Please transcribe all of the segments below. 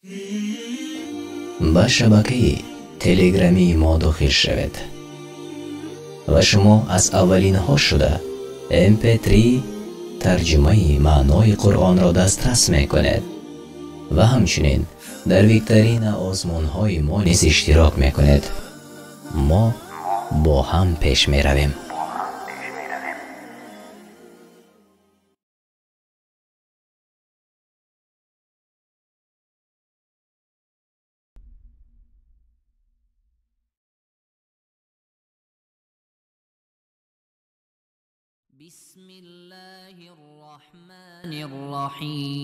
Ба шабакаи телеграмии мо дохил шавед ва шумо аз аввалинҳо шуда MP3 тарҷумаи маънои Қуръонро дастрас мекунед ва ҳамчунин дар викторина озмунҳои мо низ иштирок мекунед. Мо бо ҳам пеш меравем. بسم الله الرحمن الرحيم.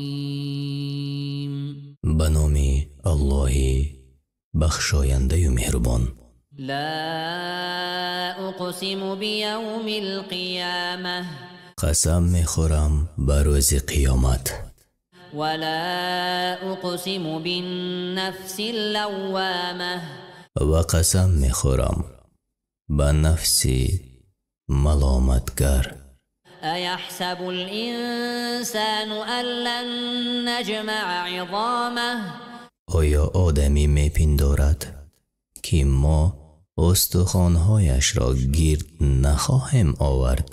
Ба номи Аллоҳи бахшояндаю меҳрубон. لا أقسم بيوم القيامة. Қасам мехӯрам ба рӯзи қиёмат. ولا أقسم بالنفس اللوامة. Ва қасам мехӯрам ба нафси маломатгар. أيحسب الإنسان أن لن نجمع عظامه. Оё одамӣ мепиндорад, ки мо устухонҳояшро гирд нахоҳем овард?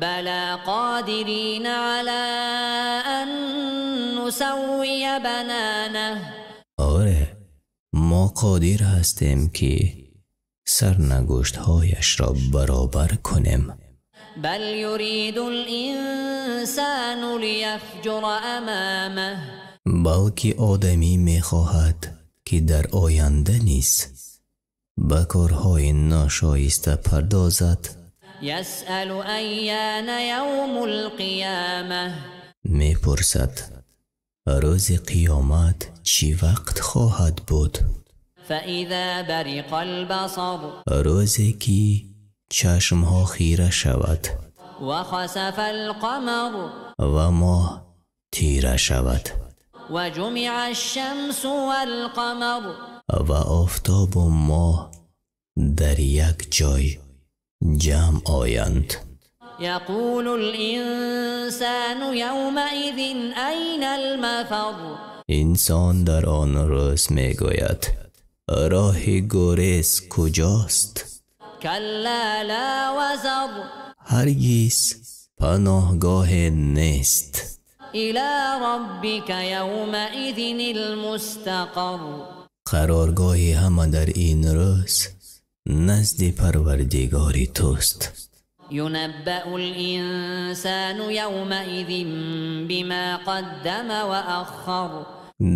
بلى قادرين على أن نسوي بنانه. Оре, мо қодир ҳастем, ки сарнагӯштҳояшро баробар кунем. بل يريد الإنسان ليفجر أمامه. Балки одамӣ мехоҳад, ки дар оянда низ ба корҳои ношоиста пардозад. يسأل أيان يوم القيامة. Мепурсад, рӯзи қиёмат чӣ вақт хоҳад буд? فإذا برق البصر. Рӯзе ки чашмҳо хира шавад. وخسف القمر. Ва моҳ тира шавад. وجمع الشمس والقمر. Ва офтобу моҳ дар як ҷой ҷамъ оянд. يقول الإنسان يومئذ أين المفر. Инсон дар он рӯз мегӯяд: роҳи гурез куҷост? كلا لا وزر. Ҳаргиз паноҳгоҳе нест. إلى ربك يومئذ المستقر. Қароргоҳи ҳама дар ин рӯз назди Парвардигори туст. ينبأ الإنسان يومئذ بما قدم وأخر.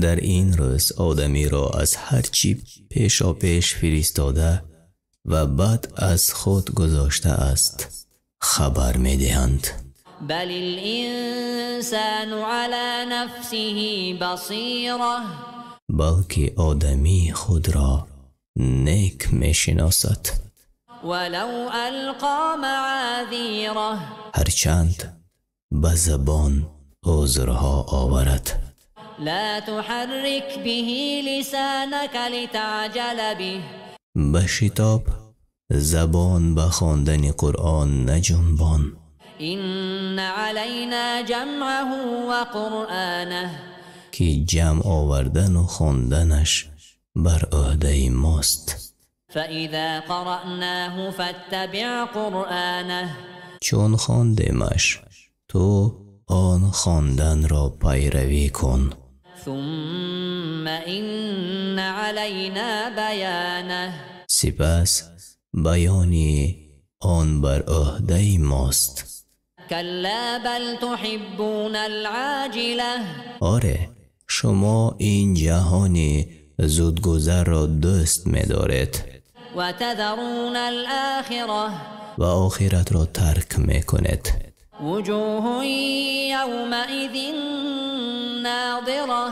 Дар ин рӯз одамиро аз ҳар чӣ пешопеш фиристода ва баъд аз худ гузоштааст хабар медиҳанд. بل الإنسان على نفسه بصيرة. Балки одамӣ худро нек мешиносад. ولو ألقى معاذيره. Ҳарчанд ба забон узрҳо оварад. لا تحرك به لسانك لتعجل به. Ба шитоб забон ба хондани Қуръон наҷунбон. إن علينا جمعه وقرآنه. Ки ҷамъ овардану хонданаш бар ӯҳдаи мост. فإذا قرأناه فاتبع قرآنه. Чун хондемаш, ту он хонданро пайравӣ кун. ثم إن علينا بيانه. Сипас баёни он бар ӯҳдаи мост. كلا بل تحبون العاجلة. Оре, шумо ин ҷаҳони зудгузарро дӯст медоред. وتذرون الآخرة. Ва охиратро тарк мекунед. وجوه يومئذ ناضرة.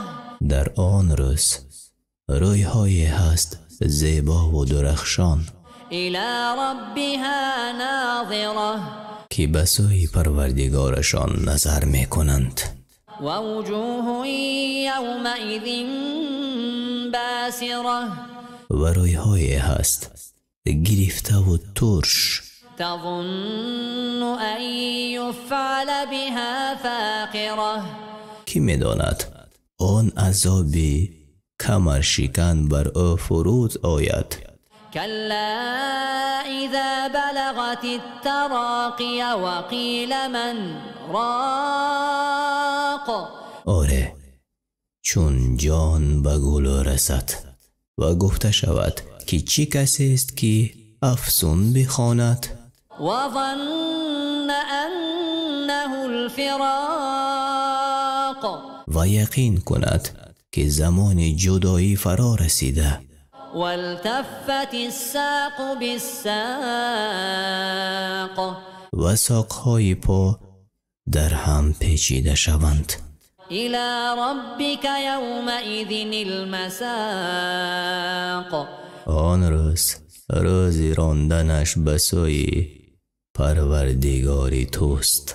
Дар он рӯз рӯйҳое ҳаст зебову дурахшон. إلى ربها ناظرة. Ки ба сӯи Парвардигорашон назар мекунанд. ووجوه يومئذ باسرة. Ва рӯйҳое ҳаст гирифтаву турш. تظن أن يفعل بها فاقرة. Кӣ медонад, он азоби камаршикан бар ӯ фуруд ояд. كلا إذا بلغت التراقي وقيل من راق. Оре, чун ҷон ба гулӯ расад ва гуфта шавад, ки чӣ касест, ки афсун бихонад. وظن أنه الفراق. Ва яқин кунад, ки замони ҷудоӣ фаро расида. والتفت الساق بالساق. Ва соқҳои по дар ҳам печида шаванд. إلى ربك يومئذ المساق. Он рӯз рӯзи ронданаш ба сӯи Парвардигори туст.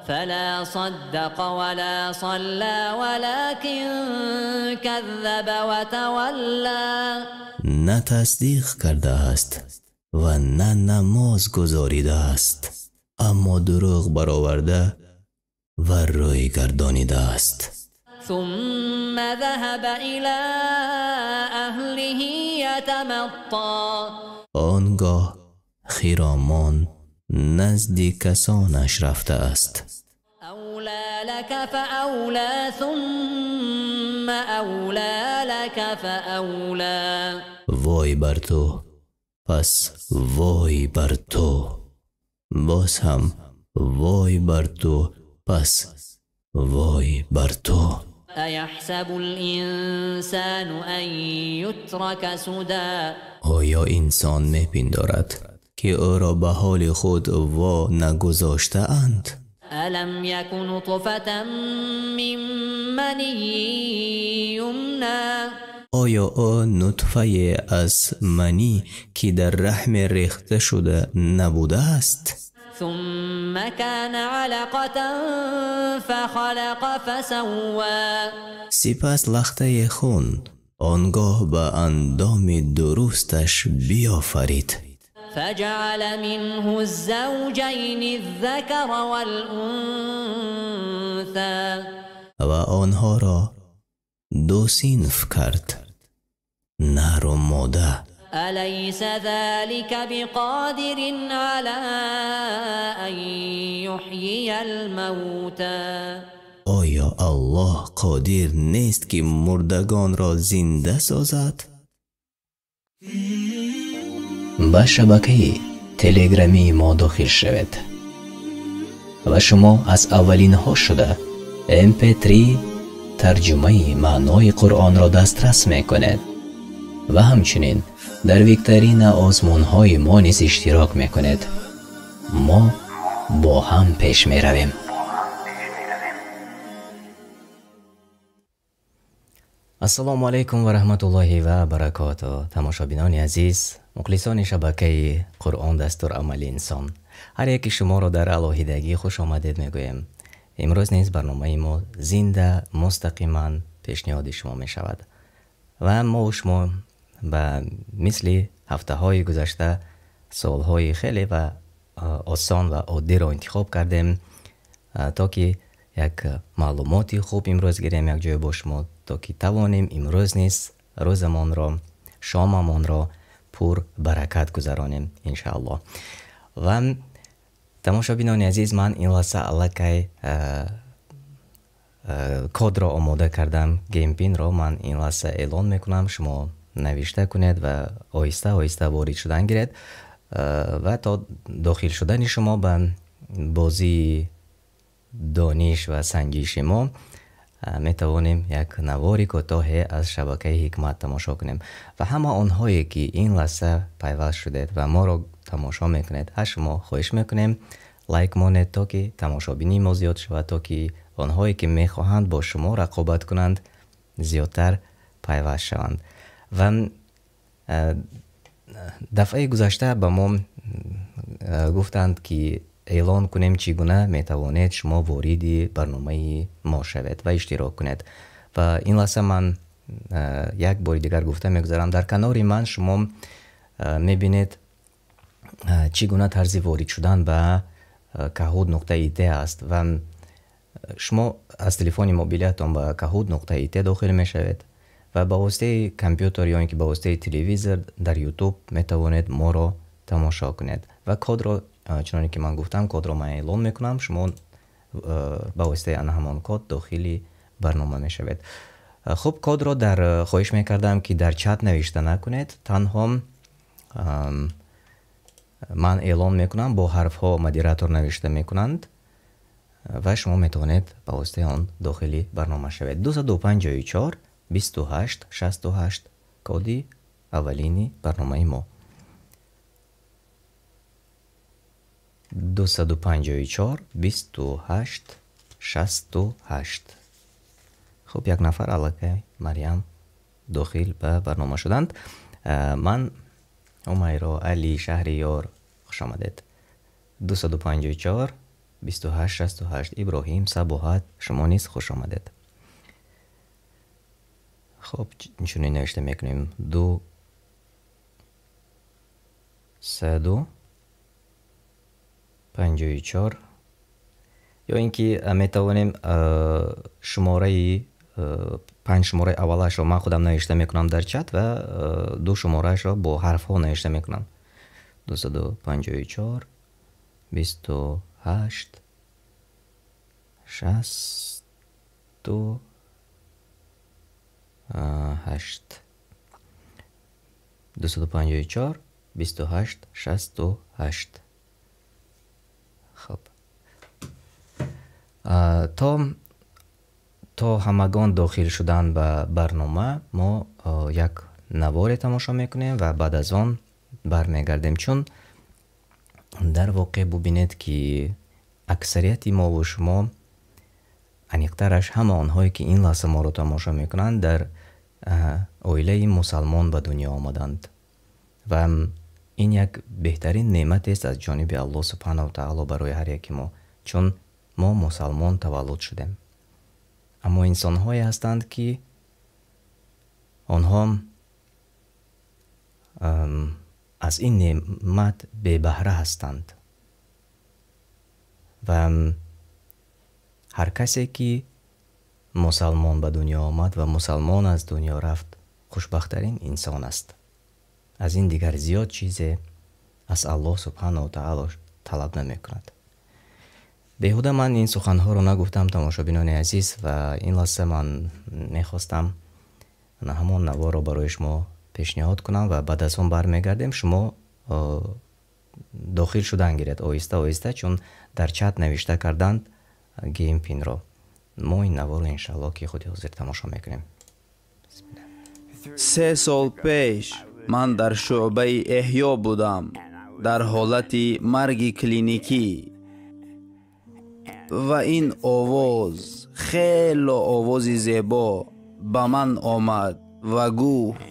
فلا صدق ولا صلى ولكن كذب وتولى. На тасдиқ кардааст ва на намоз гузоридааст, аммо дурӯғ бароварда ва рӯй гардонидааст. ثم ذهب إلى أهله يتمطى. Он гоҳ хиромон назди касонаш рафтааст. أولى لك فأولى ثم أولى لك فأولى. Вой бар ту, пас вой бар ту, боз ҳам вой бар ту, пас вой бар ту. أيحسب الإنسان أن يترك سدى؟ Оё инсон мепиндорад, ки ӯро ба ҳоли худ во нагузоштаанд? ألم يك نطفة من مني يمنى؟ Оё ӯ нутфае аз манӣ, ки дар раҳме рехта шуда, набудааст? ثم كان علقة فخلق فسوى. Сипас лахтаи хун он гоҳ ба андоми дурусташ биёфарид. فجعل منه الزوجين الذكر والأنثى. Ва онҳоро ду синф кард, нару мода. أليس ذلك بقادر على أن يحيي الموتى؟ Оё Аллоҳ қодир нест, ки мурдагонро зинда созад? Ба шабакаи телеграмии мо дохил шавед ва шумо аз аввалинҳо шуда mp3 тарҷумаи маънои Қуръонро дастрас мекунед ва ҳамчунин дар викторина озмунҳои мо низ иштирок мекунед. Мо бо ҳам пеш меравем. Ассалому алайкум ва раҳматуллоҳи ва баракоту. Тамошобинони азиз, мухлисони шабакаи Қуръон дастур амали инсон, ҳар яки шуморо дар алоҳидагӣ хуш омадед мегӯем. Имрӯз низ барномаи мо зинда мустақиман пешниҳоди шумо мешавад ва мо шумо ба мисли ҳафтаҳои гузашта суолҳои хеле ва осон ва оддиро интихоб кардем, то ки як маълумоти хуб имрӯз гирем якҷоя бо шумо, то ки тавонем имрӯз низ рӯзамонро, шомамонро пур баракат гузаронем иншааллоҳ. Ва тамошобинони азиз, ман ин лаҳза аллакай кодро омода кардам, game pin -ро ман ин лаҳза эълон мекунам, шумо навишта кунед ва оҳиста оҳиста ворид шудан гиред ва то дохил шудани шумо ба бозии дониш ва санҷиши мо метавонем як навори кӯтоҳе аз шабакаи Ҳикмат тамошо кунем. Ва ҳама онҳое, ки ин лаҳза пайваст шудед ва моро тамошо мекунед, аз шумо хоҳиш мекунем лайк монед, то ки тамошобинии мо зиёд шавад, то ки онҳое, ки мехоҳанд бо шумо рақобат кунанд, зиёдтар пайваст шаванд. Ва дафъаи гузашта ба мо гуфтанд, ки эълон кунем чӣ гуна метавонед шумо вориди барномаи мо шавед ва иштирок кунед. Ва ин лаҳза ман як бори дигар гуфта мегузарам, дар канори ман шумо мебинед чӣ гуна тарзи ворид шудан ба kahoot.it аст ва шумо аз телефони мобилиятон ба kahoot.it дохил мешавед. Ва ба воситаи компютер ё ин ки ба воситаи телевизор дар YouTube метавонед моро тамошо кунед. Ва кодро, чуноне ки ман гуфтам, кодро ман эълон мекунам, шумо ба воситаи ана ҳамон код дохили барнома мешавед. Хуб, кодро дар хоҳиш мекардам, ки дар чат навишта накунед, танҳо ман эълон мекунам, бо ҳарфҳо модератор навишта мекунанд ва шумо метавонед ба воситаи он дохили барнома шавед. 254 28 68 коди аввалини барномаи мо. 254 28 68. Хуб, як нафар аллакай Марьям дохил ба барнома шуданд. Ман Умайро, Али, Шаҳриёр, хуш омадед. 254 28 68. Иброҳим, Сабоҳат, шумо низ хуш омадед. Хуб, чунин навишта мекунем: 254, ё ин ки метавонем шумораи панҷ шумораи аввалашро ман худам навишта мекунам дар чат ва ду шумораашро бо ҳарфҳо навишта мекунам. 254 28 68. 254 28 68. Хуб, то ҳамагон дохил шудан ба барнома мо як наворе тамошо мекунем ва баъд аз он бармегардем, чун дар воқеъ бубинед, ки аксарияти мову шумо, аниқтараш ҳама онҳое ки ин лаҳза моро тамошо мекунанд, дар оилаи мусалмон ба дунё омаданд ва ин як беҳтарин неъматест аз ҷониби Аллоҳ субҳанаҳу таоло барои ҳар яки мо, чун мо мусалмон таваллуд шудем. Аммо инсонҳое ҳастанд, ки онҳо аз ин неъмат бебаҳра ҳастанд ва ҳар касе ки мусалмон ба дунё омад ва мусалмон аз дунё рафт, хушбахттарин инсон аст. Аз ин дигар зиёд чизе аз Аллоҳ субҳанаҳу таоло талаб намекунад. Беҳуда ман ин суханҳоро нагуфтам, тамошобинони азиз, ва ин лаҳза ман мехостам ҳамон наворро барои шумо пешниҳод кунам ва баъд аз он бармегардем. Шумо дохил шудан гиред оҳиста оҳиста, чун дар чат навишта карданд геймпинро. Мо ин наворро иншааллоҳ ки худи ҳозир тамошо мекунем. 3 сол пеш ман дар шӯъбаи эҳё будам, дар ҳолати марги клиникӣ, ва ин овоз, хело овози зебо, ба ман омад ва гуфт: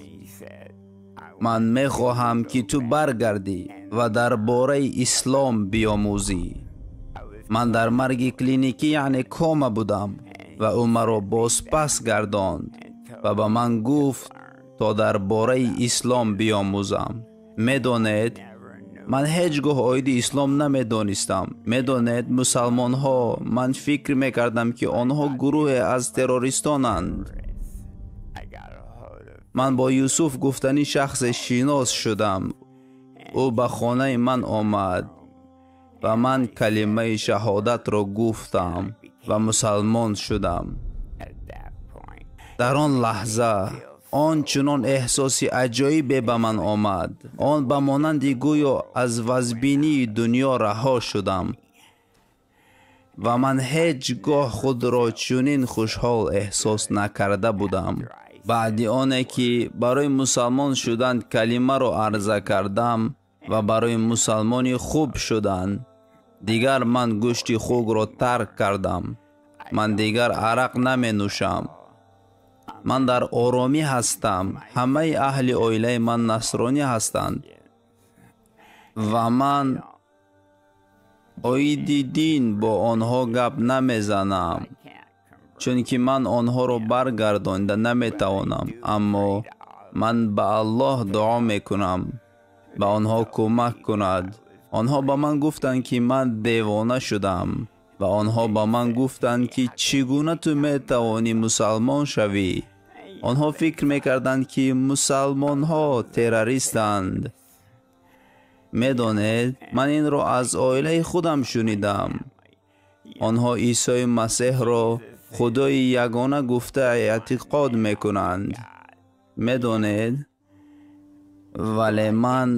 ман мехоҳам, ки ту баргардӣ ва дар бораи ислом биомӯзӣ. Ман дар марги клиникӣ, яъне кома будам, ва ӯ маро бозпас гардонд ва ба ман гуфт то дар бораи ислом биомӯзам. Медонед, ман ҳеҷ гоҳ оиди ислом намедонистам. Медонед, мусалмонҳо, ман фикр мекардам, ки онҳо гурӯҳе аз террористонанд. Ман бо Юсуф гуфтани шахсе шинос шудам. Ӯ ба хонаи ман омад ва ман калимаи шаҳодатро гуфтам ва мусалмон шудам. Дар он лаҳза он чунон эҳсоси аҷоибе ба ман омад. Он ба монанди гӯё аз вазбинии дунё раҳо шудам ва ман ҳеҷ гоҳ худро чунин хушҳол эҳсос накарда будам. Баъди оне ки барои мусалмон шудан калимаро арза кардам ва барои мусалмони хуб шудан, дигар ман гӯшти хугро тарк кардам. Ман дигар арақ наменӯшам. Ман дар оромӣ ҳастам. Ҳамаи аҳли оилаи ман насронӣ ҳастанд ва ман оиди дин бо онҳо гап намезанам, чунки ман онҳоро баргардонда наметавонам. Аммо ман ба Аллоҳ дуо мекунам, ба онҳо кӯмак кунад. Онҳо ба ман гуфтанд, ки ман девона шудам, ва онҳо ба ман гуфтанд, ки чӣ гуна ту метавонӣ мусалмон шавӣ. Онҳо фикр мекарданд, ки мусалмонҳо террористанд. Медонед, ман инро аз оилаи худам шунидам. Онҳо Исои Масеҳро Худои ягона гуфта эътиқод мекунанд. Медонед, вале ман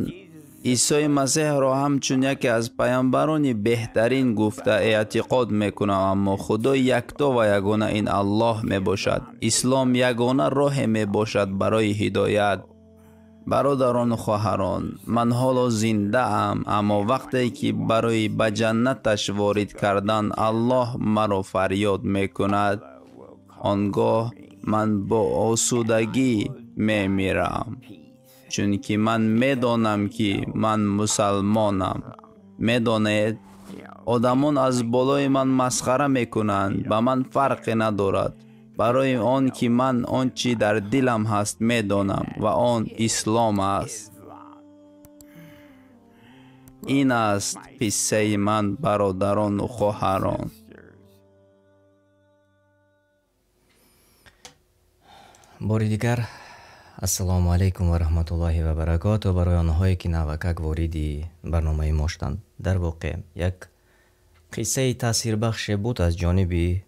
Исои Масеҳро ҳамчун яке аз паёмбарони беҳтарин гуфта эътиқод мекунам, аммо Худои якто ва ягона ин Аллоҳ мебошад. Ислом ягона роҳе мебошад барои ҳидоят. Бародарону хоҳарон, ман ҳоло зиндаам, аммо вақте ки барои ба ҷаннаташ ворид кардан Аллоҳ маро фарёд мекунад, он гоҳ ман бо осудагӣ мемирам, чунки ман медонам, ки ман мусалмонам. Медонед, одамон аз болои ман масхара мекунанд, ба ман фарқе надорад, барои он ки ман он чӣ дар дилам ҳаст медонам, ва он ислом аст. Ин аст қиссаи ман, бародарону хоҳарон. Бори дигар ассалому алайкум ва раҳматуллоҳи ва баракоту барои онҳое ки навакак вориди барномаи мо шуданд. Дар воқеъ як қиссаи таъсирбахше буд аз ҷониби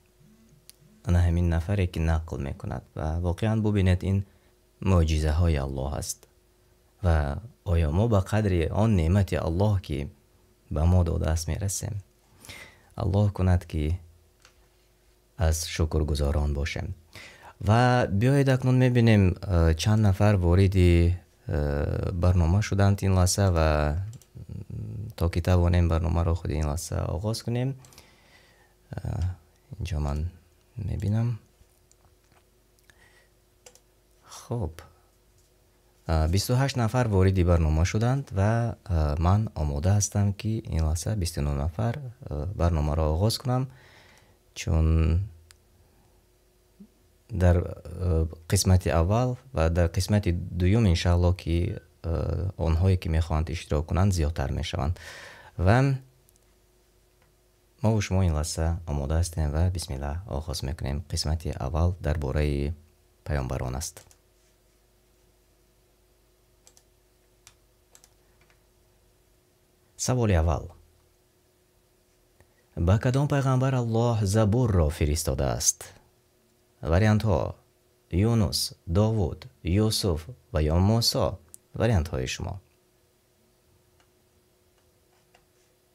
ана ҳамин нафаре ки нақл мекунад ва воқеан бубинед, ин мӯъҷизаҳои Аллоҳ аст. Ва оё мо ба қадри он неъмати Аллоҳ ки ба мо додааст мерасем? Аллоҳ кунад ки аз шукргузорон бошем. Ва биёед акнун мебинем чанд нафар вориди барнома шуданд ин лаҳза ва то ки тавонем барномаро худи ин лаҳза оғоз кунем. Инҷо ман мебинам. Хуб, 28 нафар вориди барнома шуданд ва ман омода ҳастам ки ин лаҳза 29 нафар барномаро оғоз кунам, чун дар қисмати аввал ва дар қисмати дуюм иншааллоҳ ки онҳое ки мехоҳанд иштирок кунанд зиёдтар мешаванд. Ва мо ва шумо ин лаҳза омода ҳастем ва бисмиллаҳ оғоз мекунем. Қисмати аввал дар бораи паёмбарон аст. Саволи аввал: ба кадом пайғамбар Аллоҳ Забурро фиристодааст? Вариантҳо: Юнус, Довуд, Юсуф ва ё Мусо. Вариантҳои шумо.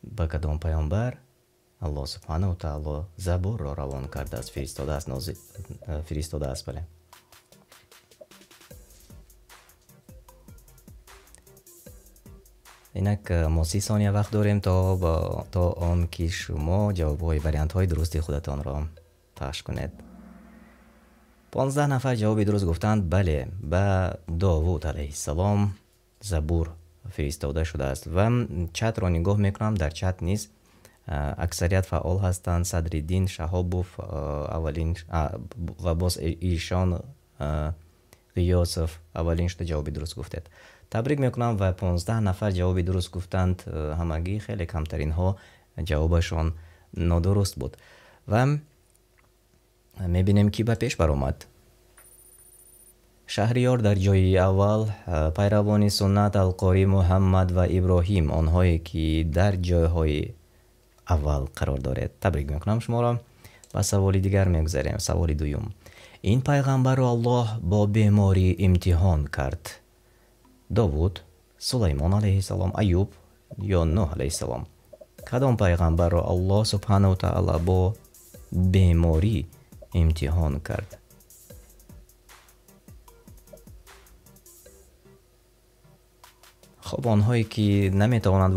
Ба кадом пайғамбар Аллоҳ субҳанаҳу ва таъоло Забурро равон кардааст, фиристодааст, фиристодааст? Бале. Инак мо 30 сония вақт дорем то он ки шумо ҷавобҳои вариантҳои дурусти худатонро пахш кунед. 15 нафар ҷавоби дуруст гуфтанд. Бале, ба Довуд алайҳиссалом Забур фиристода шудааст. Ва чатро нигоҳ мекунам, дар чат низ аксарият фаъол ҳастанд. Садриддин Шаҳобов аввалин ва боз Ишон Ғиёсов аввалин шуда ҷавоби дуруст гуфтед. Табрик мекунам ва 15 нафар ҷавоби дуруст гуфтанд. Ҳамагӣ хеле камтаринҳо ҷавобашон нодуруст буд. Ва мебинем ки ба пеш баромад. Шаҳриёр дар ҷои аввал, пайравони суннат Алқорӣ Муҳаммад ва Иброҳим, онҳое ки дар ҷойҳои аввал қарор доред. Табрик мекунам шуморо. Ба саволи дигар мегузарем. Саволи дуюм: ин пайғамбарро Аллоҳ бо беморӣ имтиҳон кард. Довуд, Сулаймон алайҳиссалом, Аюб ё Нуҳ алайҳиссалом? Кадом пайғамбарро Аллоҳ субҳанаҳу ва таъоло бо беморӣ имтиҳон кард? Хуб, онҳое ки наметавонанд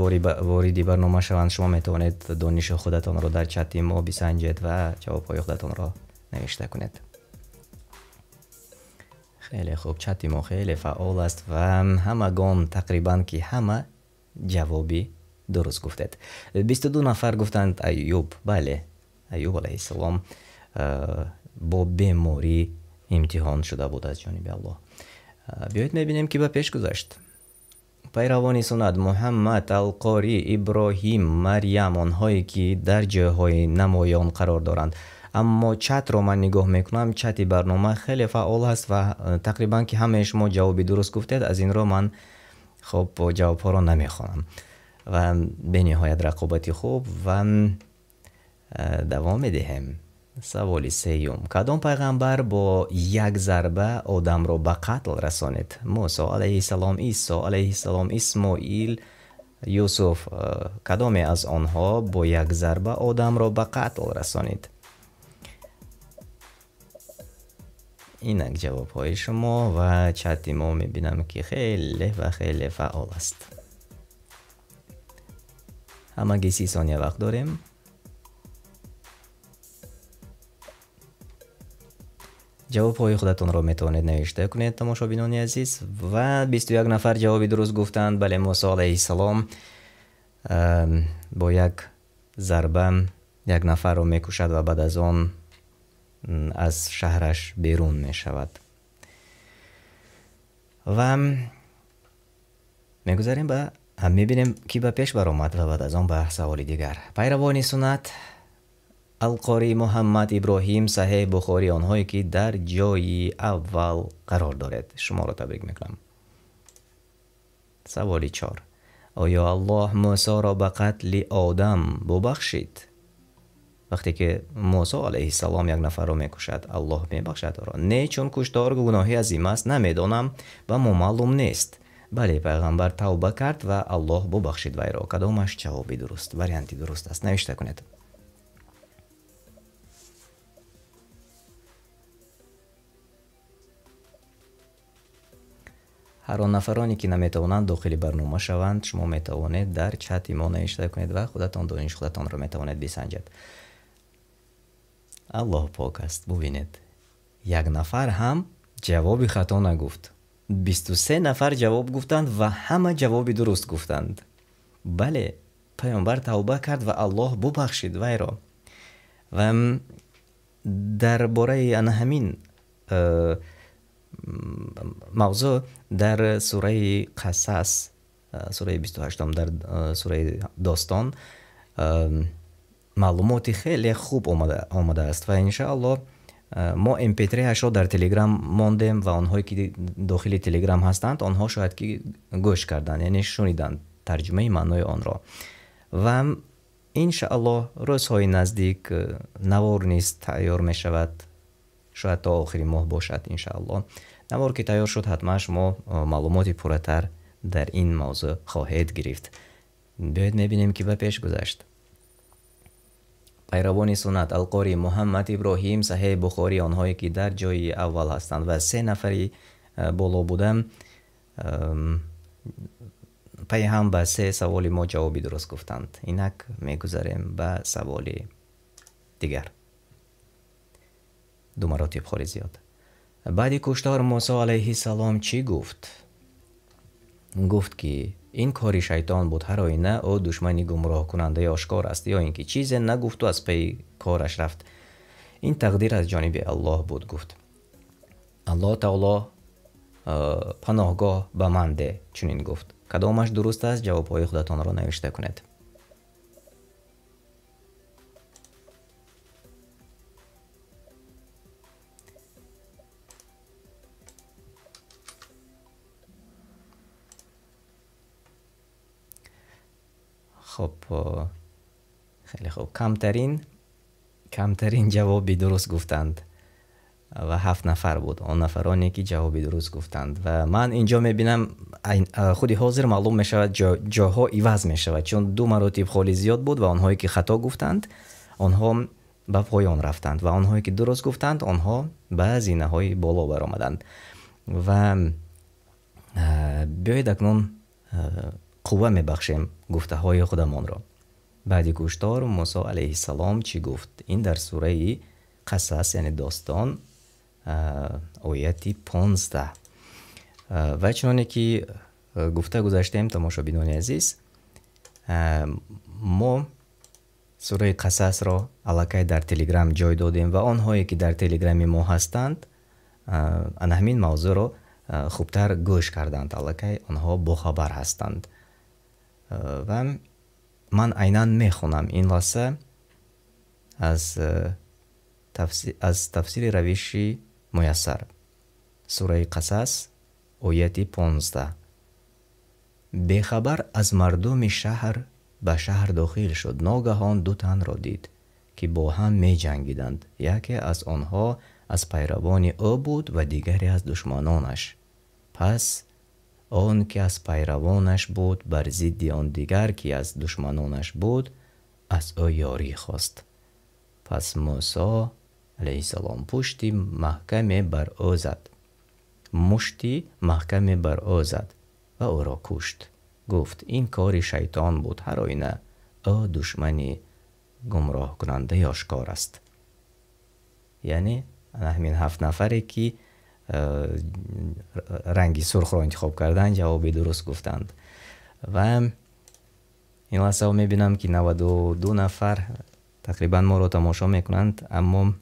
вориди барнома шаванд, шумо метавонед дониши худатонро дар чати мо бисанҷед ва ҷавобҳои худатонро навишта кунед. Хеле хуб, чати мо хеле фаъол аст ва ҳамагон тақрибан ки ҳама ҷавоби дуруст гуфтед. 22 нафар гуфтанд Аюб. Бале, Аюб алайҳиссалом бо беморӣ имтиҳон шуда буд аз ҷониби Аллоҳ. Биёед мебинем ки ба пеш гузашт. Пайравони суннат Муҳаммад, Алқорӣ, Иброҳим, Марьям, онҳое ки дар ҷойҳои намоён қарор доранд. Аммо чатро ман нигоҳ мекунам, чати барнома хеле фаъол аст ва тақрибан ки ҳамаи шумо ҷавоби дуруст гуфтед, аз ин рӯ ман хуб ҷавобҳоро намехонам. Ва бениҳоят рақобати хуб ва давом медиҳем. Саволи сеюм. Кадом пайғамбар бо як зарба одамро ба қатл расонид? Мусо алайҳиссалом, Исо алайҳиссалом, Исмоил, Юсуф. Кадоме аз онҳо бо як зарба одамро ба қатл расонид? Инак ҷавобҳои шумо ва чати мо мебинам ки хеле ва хеле фаъол аст. Ҳамагӣ 30 сония вақт дорем. Ҷавобҳои худатонро метавонед навишта кунед, тамошобинони азиз. Ва 21 нафар ҷавоби дуруст гуфтанд. Бале, Мусо алайҳиссалом бо як зарба як нафарро мекушад ва баъд аз он аз шаҳраш берун мешавад. Ва мегузарем ба мебинем ки ба пеш баромад ва баъд аз он ба саволи дигар. Пайравони суннат Алқори Муҳаммад Иброҳим, Саҳеҳ Бухорӣ, онҳое ки дар ҷои аввал қарор доред, шуморо табрик мекунам. Саволи 4. Оё Аллоҳ Мусоро ба қатли одам бубахшид? Вақте ки Мусо алайҳиссалом як нафарро мекушад, Аллоҳ мебахшад ӯро? Не, чун куштор гуноҳи азим аст, намедонам ва мо маълум нест. Бале, пайғамбар тавба кард ва Аллоҳ бубахшид вайро. Кадомаш ҷавоби дуруст, варианти дуруст аст? Навишта кунед. Ҳар он нафароне ки наметавонанд дохили барнома шаванд, шумо метавонед дар чати мо навишта кунед ва худатон дониши худатонро метавонед бисанҷед. Аллоҳ пок аст. Бубинед, як нафар ҳам ҷавоби хато нагуфт. 23 нафар ҷавоб гуфтанд ва ҳама ҷавоби дуруст гуфтанд. Бале, пайғамбар тавба кард ва Аллоҳ бубахшид вайро. Ва дар бораи ана ҳамин мавзӯъ дар сураи Қасас, сураи 28, дар сураи Достон маълумоти хеле хуб омадааст ва иншааллоҳ мо mp3-ашро дар Телеграм мондем ва онҳое ки дохили Телеграм ҳастанд, онҳо шояд ки гӯш карданд, яъне шуниданд тарҷумаи маънои онро. Ва иншааллоҳ рӯзҳои наздик навор низ тайёр мешавад, шояд то охири моҳ бошад иншааллоҳ. Навор ки тайёр шуд, ҳатман шумо маълумоти пурратар дар ин мавзӯъ хоҳед гирифт. Биёед мебинем ки ба пеш гузашт. Пайравони суннат Алқори Муҳаммад Иброҳим, Саҳеҳ Бухорӣ, онҳое ки дар ҷои аввал ҳастанд ва се нафари боло буда пайҳам ба се саволи мо ҷавоби дуруст гуфтанд. Инак мегузарем ба саволи дигар. Ду маротиб холи зиёд. Баъди куштор Мусо алайҳиссалом чӣ гуфт? Гуфт ки ин кори шайтон буд, ҳар оина ӯ душмани гумроҳкунандаи ошкор аст, ё ин ки чизе нагуфту аз пайи кораш рафт. Ин тақдир аз ҷониби Аллоҳ буд, гуфт. Аллоҳ таоло паноҳгоҳ ба ман де, чунин гуфт. Кадомаш дуруст аст? Ҷавобҳои худатонро навишта кунед. Хоб, хеле хуб. Камтарин ҷавоби дуруст гуфтанд ва 7 нафар буд он нафароне ки ҷавоби дуруст гуфтанд. Ва ман инҷо мебинам худи ҳозир маълум мешавад, ҷоҳо иваз мешавад, чун ду маротиб холи зиёд буд ва онҳое ки хато гуфтанд, онҳо ба поён рафтанд ва онҳое ки дуруст гуфтанд, онҳо ба зинаҳои боло баромаданд. Ва биёед акнун қувва мебахшем гуфтаҳои худамонро. Баъди куштор Мусо алайҳиссалом чӣ гуфт? Ин дар сураи Қасас, яъне Достон, ояти 15. Ва чуноне ки гуфта гузаштем, тамошобинони азиз, мо сураи Қасасро аллакай дар Телеграм ҷой додем ва онҳое ки дар Телеграми мо ҳастанд, ана ҳамин мавзӯъро хубтар гӯш карданд, аллакай онҳо бохабар ҳастанд. Ва ман айнан мехонам ин лаҳза аз Аз тафсири равиши Муяссар. Сураи Қасас, ояти 15. Бехабар аз мардуми шаҳр ба шаҳр дохил шуд. Ногаҳон ду танро дид, ки бо ҳам меҷангиданд. Яке аз онҳо аз пайравони ӯ буд ва дигаре аз душманонаш. Пас он ки аз пайравонаш буд бар зидди он дигар ки аз душманонаш буд, аз ӯ ёрӣ хост. Пас Мусо алайҳиссалом пушти маҳкаме бар ӯ зад. Мушти маҳкаме бар ӯ зад ва ӯро кушт. Гуфт: ин кори шайтон буд, ҳар оина ӯ душмани гумроҳкунандаи ошкор аст. Яъне ҳамин 7 нафаре ки ранги сурхро интихоб карданд, ҷавоби дуруст гуфтанд. Ва ин лаҳзаҳо мебинам ки 92 нафар тақрибан моро тамошо мекунанд, аммо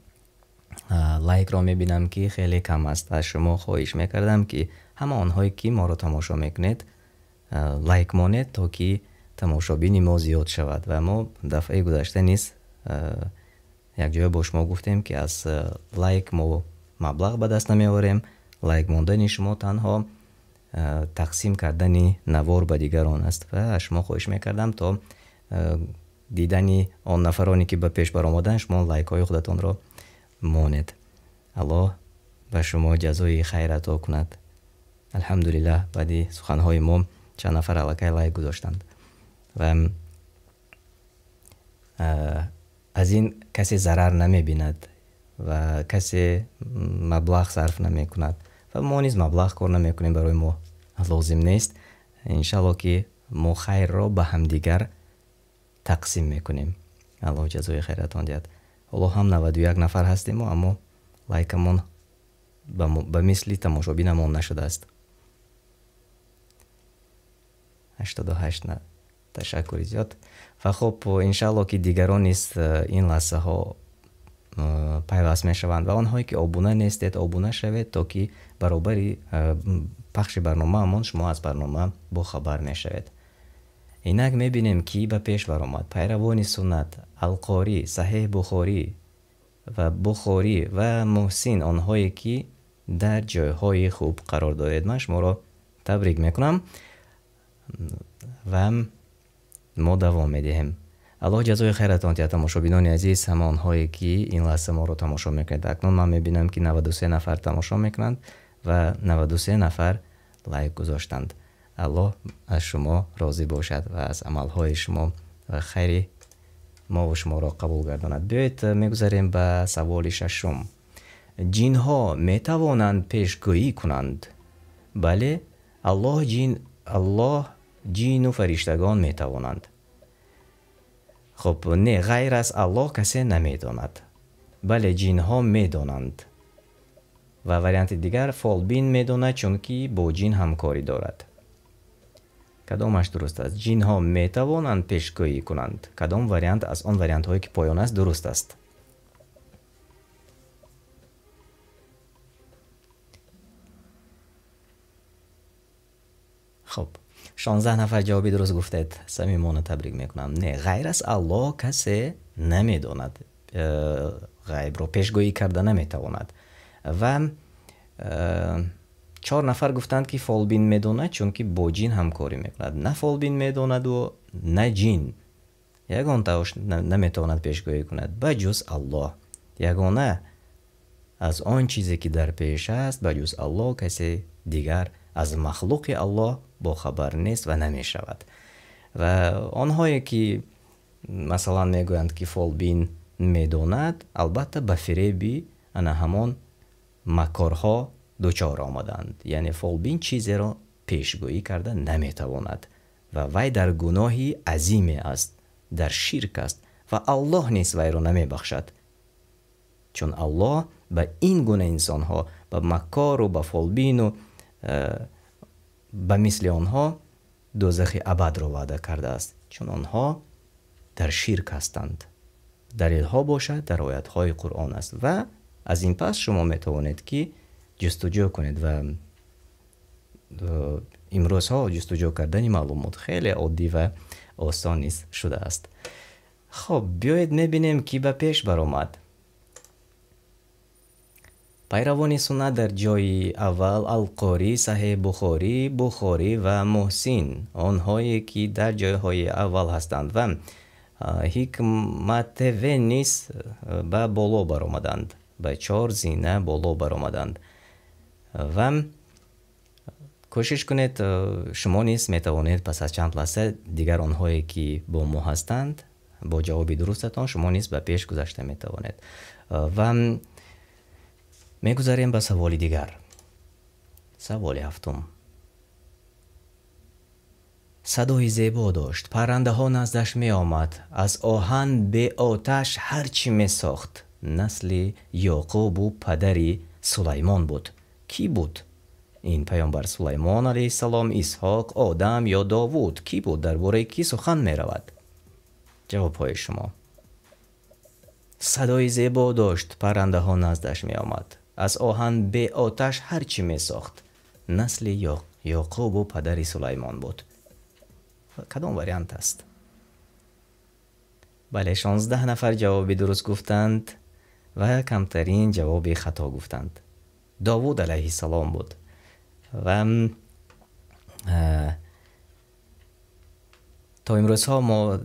лайкро мебинам ки хеле кам аст. Аз шумо хоҳиш мекардам ки ҳама онҳое ки моро тамошо мекунед лайк монед, то ки тамошобини мо зиёд шавад. Ва мо дафъаи гузашта низ якҷоя бо шумо гуфтем ки аз лайк мо маблағ ба даст намеорем. Лайк мондани шумо танҳо тақсим кардани навор ба дигарон аст. Ва аз шумо хоҳиш мекардам то дидани он нафароне ки ба пеш баромаданд, шумо лайкҳои худатонро монед. Аллоҳ ба шумо ҷазои хайр ато кунад. Алҳамдулиллаҳ, баъди суханҳои мо чанд нафар аллакай лайк гузоштанд. Ва аз ин касе зарар намебинад ва касе маблағ сарф намекунад. Ва мо низ маблағ кор намекунем, барои мо лозим нест. Иншаллоҳ ки мо хайрро ба ҳамдигар тақсим мекунем. Аллоҳ ҷазои хайратон диҳад. Ҳоло ҳам 91 нафар ҳастем, аммо лайкамон ба мисли тамошобинамон нашудааст. 88 ташаккури зиёд. Ва хуб, иншаллоҳ ки дигарон низ ин лаҳзаҳо пайваст мешаванд ва онҳое ки обуна нестед, обуна шавед, то ки баробари пахши барномаамон шумо аз барнома бохабар мешавед. Инак мебинем ки ба пеш баромад пайравони суннат, Алқорӣ, Саҳеҳ Бухорӣ ва Бухорӣ ва Муҳсин, онҳое ки дар ҷойҳои хуб қарор доред. Ман шуморо табрик мекунам ва мо давом медиҳем. Аллоҳ ҷазои хайратон диҳад, тамошобинони азиз, ҳама онҳое ки ин лаҳза моро тамошо мекунед. Акнун ман мебинам ки 93 нафар тамошо мекунанд ва 93 нафар лайк гузоштанд. Аллоҳ аз шумо розӣ бошад ва аз амалҳои шумо ва хайри мо ва шуморо қабул гардонад. Биёед мегузарем ба саволи шашум. Ҷинҳо метавонанд пешгӯӣ кунанд? Бале, Аллоҳ ҷину фариштагон метавонанд. Хуб, не, ғайр аз Аллоҳ касе намедонад. Бале, ҷинҳо медонанд. Ва варианти дигар, фолбин медонад, чунки бо ҷин ҳамкорӣ дорад. Кадомаш дуруст аст? Ҷинҳо метавонанд пешгӯӣ кунанд. Кадом вариант аз он вариантҳое ки поён аст дуруст аст? Хуб, 16 нафар ҷавоби дуруст гуфтед. Самимона табрик мекунам. Не, ғайр аз Аллоҳ касе намедонад. Ғайбро пешгӯӣ карда наметавонад. Ва 4 нафар гуфтанд ки фолбин медонад, чунки бо ҷин ҳамкорӣ мекунад. На фолбин медонаду на ҷин. Ягон тавош наметавонад пешгӯӣ кунад, ба ҷуз Аллоҳ. Ягона аз он чизе ки дар пеш аст, ба ҷуз Аллоҳ касе дигар аз махлуқи Аллоҳ бохабар нест ва намешавад. Ва онҳое ки масалан мегӯянд ки фолбин медонад, албатта ба фиреби ана ҳамон макорҳо дучор омаданд. Яъне фолбин чизеро пешгӯӣ карда наметавонад ва вай дар гуноҳи азиме аст, дар ширк аст ва Аллоҳ низ вайро намебахшад. Чун Аллоҳ ба ин гуна инсонҳо, ба макору ба фолбину ба мисли онҳо дӯзахи абадро ваъда кардааст, чун онҳо дар ширк ҳастанд. Далелҳо бошад дар оятҳои Қуръон аст ва аз ин пас шумо метавонед ки ҷустуҷӯ кунед ва имрӯзҳо ҷустуҷӯ кардани маълумот хеле оддӣ ва осон низ шудааст. Хоб, биёед мебинем ки ба пеш баромад. Пайравони суннат дар ҷои аввал Алқорӣ, Саҳеҳ Бухорӣ, Бухорӣ ва Муҳсин, онҳое ки дар ҷойҳои аввал ҳастанд ва Ҳикмат ТВ низ ба боло баромаданд, ба 4 зина боло баромаданд. Ва кӯшиш кунед, шумо низ метавонед пас аз чанд лаҳза дигар онҳое ки бо мо ҳастанд, бо ҷавоби дурустатон шумо низ ба пеш гузашта метавонед. Ва мегузарем ба саволи дигар. Саволи ҳафтум. Садои зебо дошт, паррандаҳо наздаш меомад, аз оҳан беоташ ҳар чӣ месохт. Насли Ёқубу падари Сулаймон буд. Кӣ буд? Ин паёмбар Сулаймон алайҳиссалом, Исҳоқ, Одам ё Довуд? Кӣ буд? Дар бораи кӣ сухан меравад? Ҷавобҳои шумо. Садои зебо дошт, паррандаҳо наздаш меомад, аз оҳан беоташ ҳар чӣ месохт. Насли Ёқубу падари Сулаймон буд. Кадом вариант аст? Бале, 16 нафар ҷавоби дуруст гуфтанд ва камтарин ҷавоби хато гуфтанд. Довуд алайҳиссалом буд. Ва то имрӯзҳо мо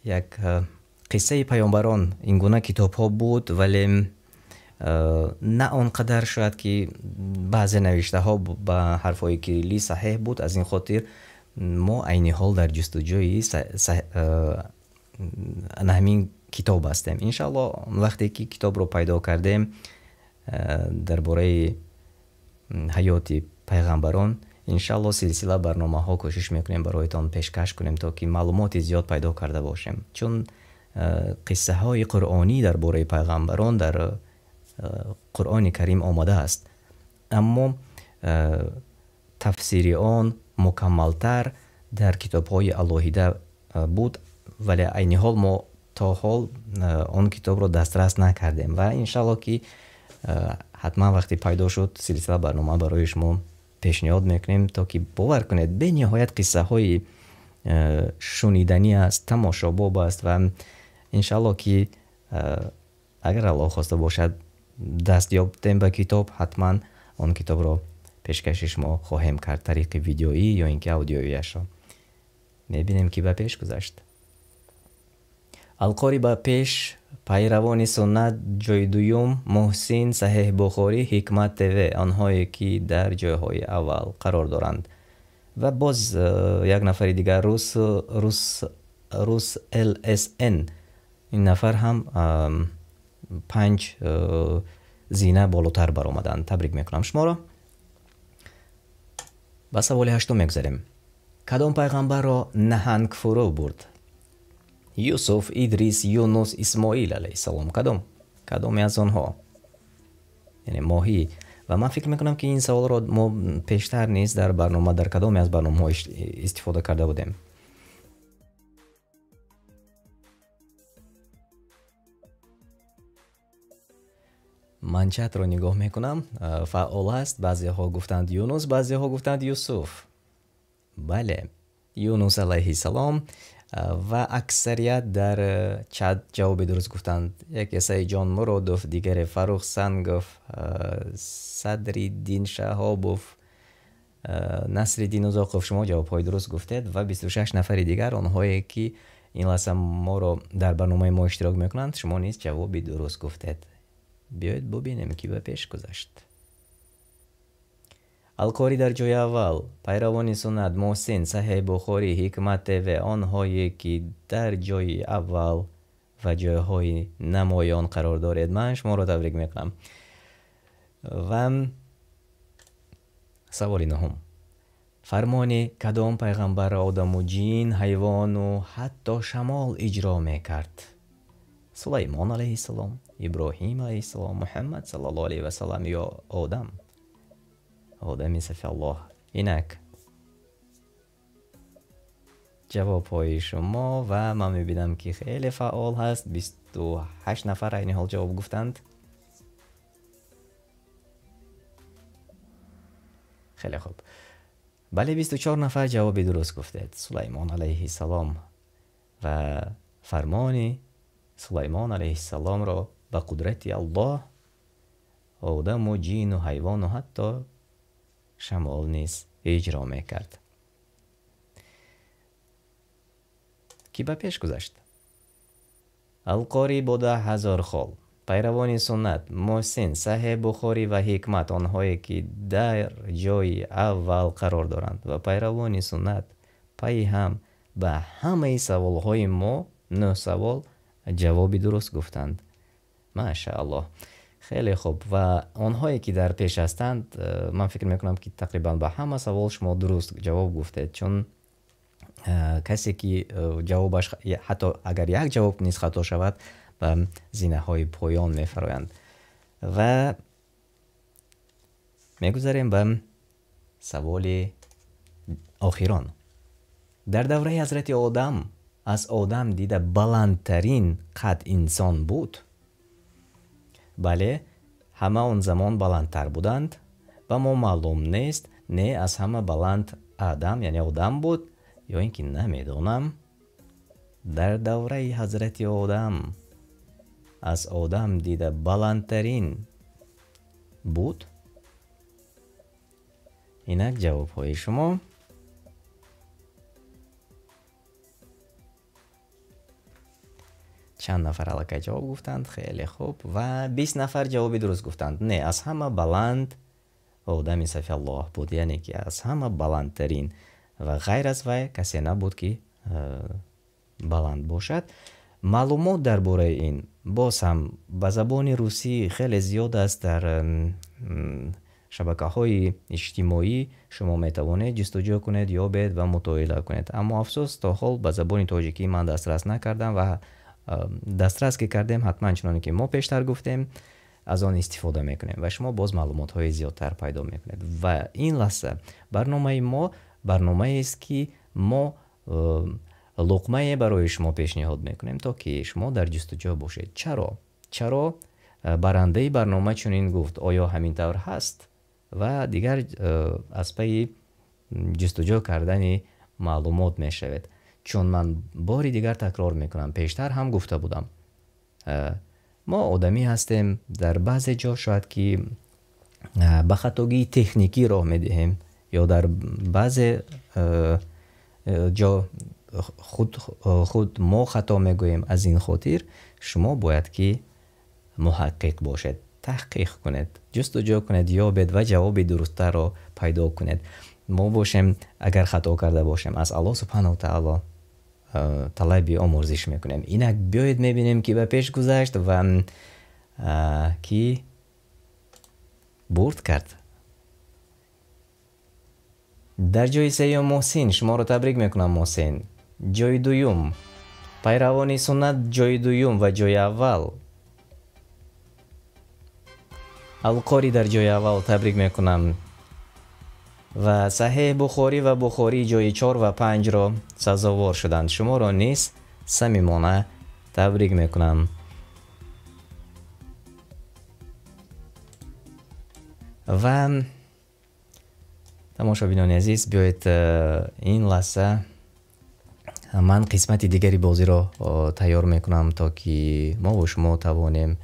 як қиссаи паёмбарон ин гуна китобҳо буд, вале на он қадар шояд ки баъзе навиштаҳо ба ҳарфҳои кириллӣ саҳеҳ буд. Аз ин хотир мо айни ҳол дар ҷустуҷӯи ҳамин китоб ҳастем. Иншааллоҳ вақте ки китобро пайдо кардем дар бораи ҳаёти пайғамбарон, иншааллоҳ силсила барномаҳо кӯшиш мекунем бароятон пешкаш кунем, то ки маълумоти зиёд пайдо карда бошем. Чун қиссаҳои қуръонӣ дар бораи пайғамбарон дар Қуръони Карим омадааст, аммо тафсири он мукаммалтар дар китобҳои алоҳида буд, вале айни ҳол мо то ҳол он китобро дастрас накардем ва иншааллоҳ ки ҳатман вақте пайдо шуд силсила барнома барои шумо пешниҳод мекунем, то ки бовар кунед бениҳоят қиссаҳои шуниданӣ аст, тамошобоб аст ва иншааллоҳ ки агар Аллоҳ хоста бошад даст ёбтем ба китоб, ҳатман он китобро пешкаши шумо хоҳем кард тариқи видеоӣ ё ин ки аудиоияшро. Мебинем ки ба пеш гузашт. Алқорӣ ба пеш, пайравони суннат ҷои дуюм, Муҳсин, Саҳеҳ Бухорӣ, Ҳикмат ТВ, онҳое ки дар ҷойҳои аввал қарор доранд. Ва боз як нафари дигар, Рус Рус ЛСН, ин нафар ҳам 5 зина болотар баромаданд. Табрик мекунам шуморо. Ба саволи ҳаштум мегузарем. Кадом пайғамбарро наҳанг фурӯ бурд? Юсуф, Идрис, Юнус, Исмоил алайҳиссалом. Кадоме аз онҳо? Яъне моҳӣ. Ва ман фикр мекунам ки ин саволро мо пештар низ дар барнома, дар кадоме аз барномаҳо истифода карда будем. Ман чатро нигоҳ мекунам, фаъол аст. Баъзеҳо гуфтанд Юнус, баъзеҳо гуфтанд Юсуф. Бале, Юнус алайҳиссалом ва аксарият дар чат ҷавоби дуруст гуфтанд. Яке Саидҷон Муродов, дигаре Фарух Сангов, Садриддин Шаҳобов, Насриддин Узоқов. Шумо ҷавобҳои дуруст гуфтед ва 26 нафари дигар, онҳое ки ин лаҳза моро дар барномаи мо иштирок мекунанд, шумо низ ҷавоби дуруст гуфтед. Биёед бубинем ки ба пеш гузашт. Алқорӣ дар ҷои аввал, пайравони суннат, Муҳсин, Саҳеҳ Бухорӣ, Ҳикмат ТВ, онҳое ки дар ҷои аввал ва ҷойҳои намоён қарор доред, ман шуморо табрик мекунам. Ва саволи нуҳум. Фармони кадом пайғамбарро одаму ҷин, ҳайвону ҳатто шамол иҷро мекард? Сулаймон алайҳиссалом, Иброҳим алайҳиссалом, Муҳаммад саллаллоҳу алайҳи васаллам ё Одам? Одами сафиаллоҳ. Инак ҷавобҳои шумо ва ман мебинам ки хеле фаъол ҳаст. 28 нафар айни ҳол ҷавоб гуфтанд. Хеле хуб. Бале, 24 нафар ҷавоби дуруст гуфтед. Сулаймон алайҳиссалом ва фармони Сулаймон алайҳиссаломро ба қудрати Аллоҳ одаму ҷину ҳайвону ҳатто шамол низ иҷро мекард. Ки ба пеш гузашт? Алқорӣ бо 10 000 хол, пайравони суннат, Муҳсин, Саҳеҳ Бухорӣ ва Ҳикмат, онҳое ки дар ҷои аввал қарор доранд ва пайравони суннат пайи ҳам ба ҳамаи саволҳои мо 9 савол ҷавоби дуруст гуфтанд. Машааллоҳ. Хеле хуб. Ва онҳое ки дар пеш ҳастанд, ман фикр мекунам ки тақрибан ба ҳама савол шумо дуруст ҷавоб гуфтед, чун касе ки ҷавобаш ҳатто агар як ҷавоб низ хато шавад, ба зинаҳои поён мефароянд. Ва мегузарем ба саволи охирон. Дар давраи ҳазрати Одам аз одам дида баландтарин қад инсон буд? Бале, ҳама он замон баландтар буданд, ба мо маълум нест, не аз ҳама баланд Адам, яъне одам буд, ё ин ки намедонам. Дар давраи ҳазрати Одам аз одам дида баландтарин буд? Инак ҷавобҳои шумо. Чанд нафар аллакай ҷавоб гуфтанд? Хеле хуб. Ва 20 нафар ҷавоби дуруст гуфтанд. Не, аз ҳама баланд одами Сафиаллоҳ буд, яъне ки аз ҳама баландтарин ва ғайр аз вай касе набуд ки баланд бошад. Маълумот дар бораи ин боз ҳам ба забони русӣ хеле зиёд аст. Дар шабакаҳои иҷтимоӣ шумо метавонед ҷустуҷӯ кунед, ёбед ва мутолиа кунед. Аммо афсӯс, то ҳол ба забони тоҷикӣ ман дастрас накардам ва дастрас ки кардем, ҳатман чуноне ки мо пештар гуфтем, аз он истифода мекунем ва шумо боз маълумотҳои зиёдтар пайдо мекунед. Ва ин лаҳза барномаи мо барномаест ки мо луқмае барои шумо пешниҳод мекунем, то ки шумо дар ҷустуҷӯ бошед. Чаро? Чаро барандаи барнома чунин гуфт? Оё ҳамин тавр ҳаст? Ва дигар аз пайи ҷустуҷӯ кардани маълумот мешавед. Чун ман бори дигар такрор мекунам, пештар ҳам гуфта будам, мо одамӣ ҳастем, дар баъзе ҷо шояд ки ба хатогии техникӣ роҳ медиҳем ё дар баъзе ҷо худ мо хато мегӯем. Аз ин хотир шумо бояд ки муҳаққиқ бошед, таҳқиқ кунед, ҷустуҷӯ кунед, ёбед ва ҷавоби дурусттарро пайдо кунед. Мо бошем, агар хато карда бошем, аз Аллоҳ субҳанаҳу таоло талаби омӯрзиш мекунем. Инак биёед мебинем, ки ба пеш гузашт ва ки бурд кард. Дар ҷои сеюм Муҳсин, шуморо табрик мекунам, Муҳсин. Ҷои дуюм пайравони суннат, ҷои дуюм ва ҷои аввал Алқорӣ дар ҷои аввал, табрик мекунам. Ва Саҳеҳ Бухорӣ ва Бухорӣ ҷои 4 ва 5-ро сазовор шуданд. Шуморо низ самимона табрик мекунам. Ва тамошобинони азиз, биёед ин лаҳза ман қисмати дигари бозиро тайёр мекунам, то ки мо бо шумо тавонем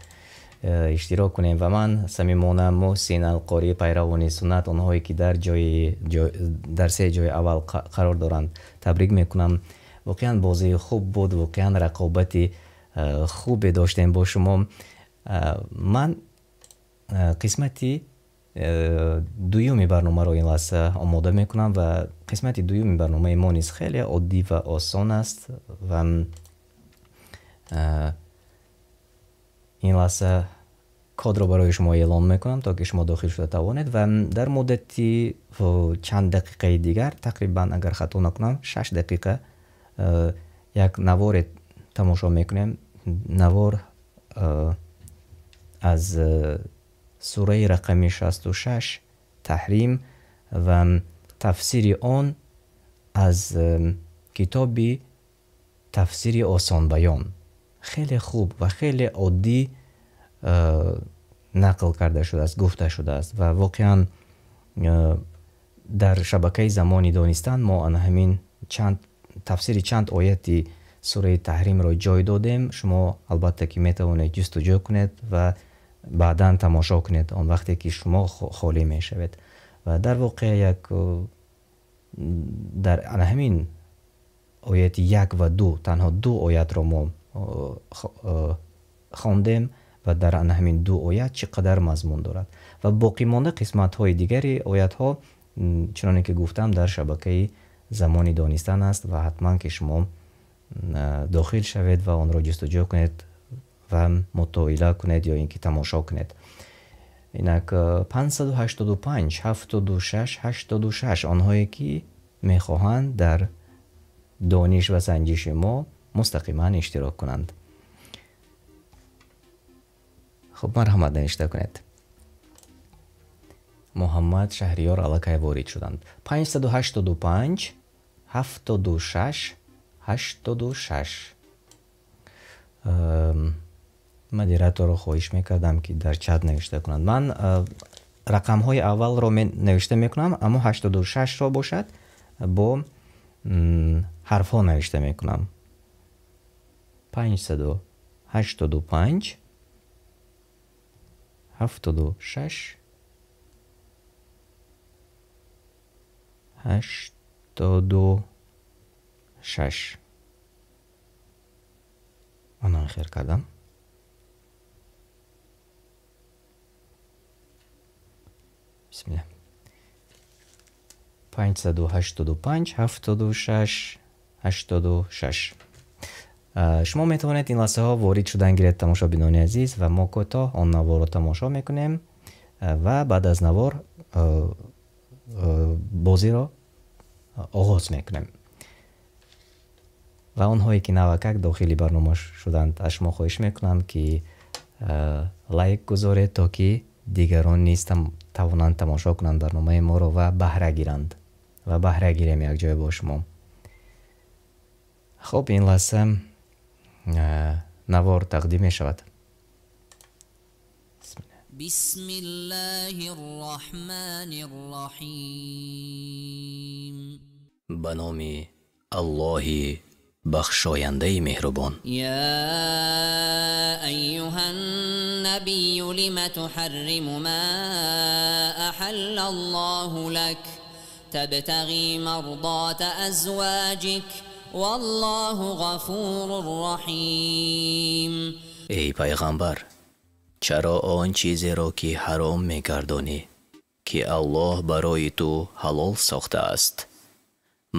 иштирок кунем. Ва ман самимона Муҳсин, Алқорӣ, пайравони суннат, онҳое ки дар дар се ҷои аввал қарор доранд, табрик мекунам. Воқеан бозии хуб буд, воқеан рақобати хубе доштем бо шумо. Ман қисмати дуюми барномаро ин лаҳза омода мекунам ва қисмати дуюми барномаи мо низ хеле оддӣ ва осон аст. Ва ин лаҳза кодро барои шумо эълон мекунам, то ки шумо дохил шуда тавонед ва дар муддати чанд дақиқаи дигар, тақрибан агар хато накунам 6 дақиқа, як наворе тамошо мекунем. Навор аз сураи рақами 66 Таҳрим ва тафсири он аз китоби тафсири осонбаён хеле хуб ва хеле оддӣ нақл карда шудааст, гуфта шудааст. Ва воқеан дар шабакаи замони донистан мо ана ҳамин чанд тафсири чанд ояти сураи Таҳримро ҷой додем. Шумо албатта ки метавонед ҷустуҷӯ кунед ва Баъдан тамошо кунед он вақте ки шумо холӣ мешавед. Ва дар воқеъ як дар ана ҳамин ояти 1 ва 2 танҳо ду оятро мо хондем ва дар ана ҳамин ду оят чӣ қадар мазмун дорад ва боқимонда қисматҳои дигари оятҳо чуноне ки гуфтам дар шабакаи замони донистан аст ва ҳатман ки шумо дохил шавед ва онро ҷустуҷӯ кунед ва мутоила кунед ё ин ки тамошо кунед. Инак 585 76 86 онҳое ки мехоҳанд дар дониш ва санҷиши мо мустақиман иштирок кунанд. Хуб, марҳамат навишта кунед. Муҳаммад Шаҳриёр аллакай ворид шуданд. 585 76 86. Модераторро хоҳиш мекардам ки дар чат навишта кунанд. Ман рақамҳои аввалро навишта мекунам, аммо 86-ро бошад бо ҳарфҳо навишта мекунам. 585 76 86. Онон хер кардам. Бисмилла. 585 76 86. Шумо метавонед ин лаҳзаҳо ворид шудан гиред, тамошобинони азиз, ва мо кӯтоҳ он наворро тамошо мекунем ва баъд аз навор бозиро оғоз мекунем. Ва онҳое ки навакак дохили барнома шуданд, аз шумо хоҳиш мекунам ки лайк гузоред, то ки дигарон низ тавонанд тамошо кунанд барномаи моро ва баҳра гиранд ва баҳра гирем якҷоя бо шумо. Хуб, ин лаҳза навор тақдим мешавад. Бисмиллаҳир роҳманир роҳим. Ба номи Аллоҳи бахшояндаи меҳрубон. Я айюҳан набийю лима туҳарриму ма аҳаллаллоҳу лак табтағи мардота азвоҷик валлоҳу ғафурур раҳим. Эй пайғамбар, чаро он чизеро ки ҳаром мегардонӣ, ки Аллоҳ барои ту ҳалол сохтааст,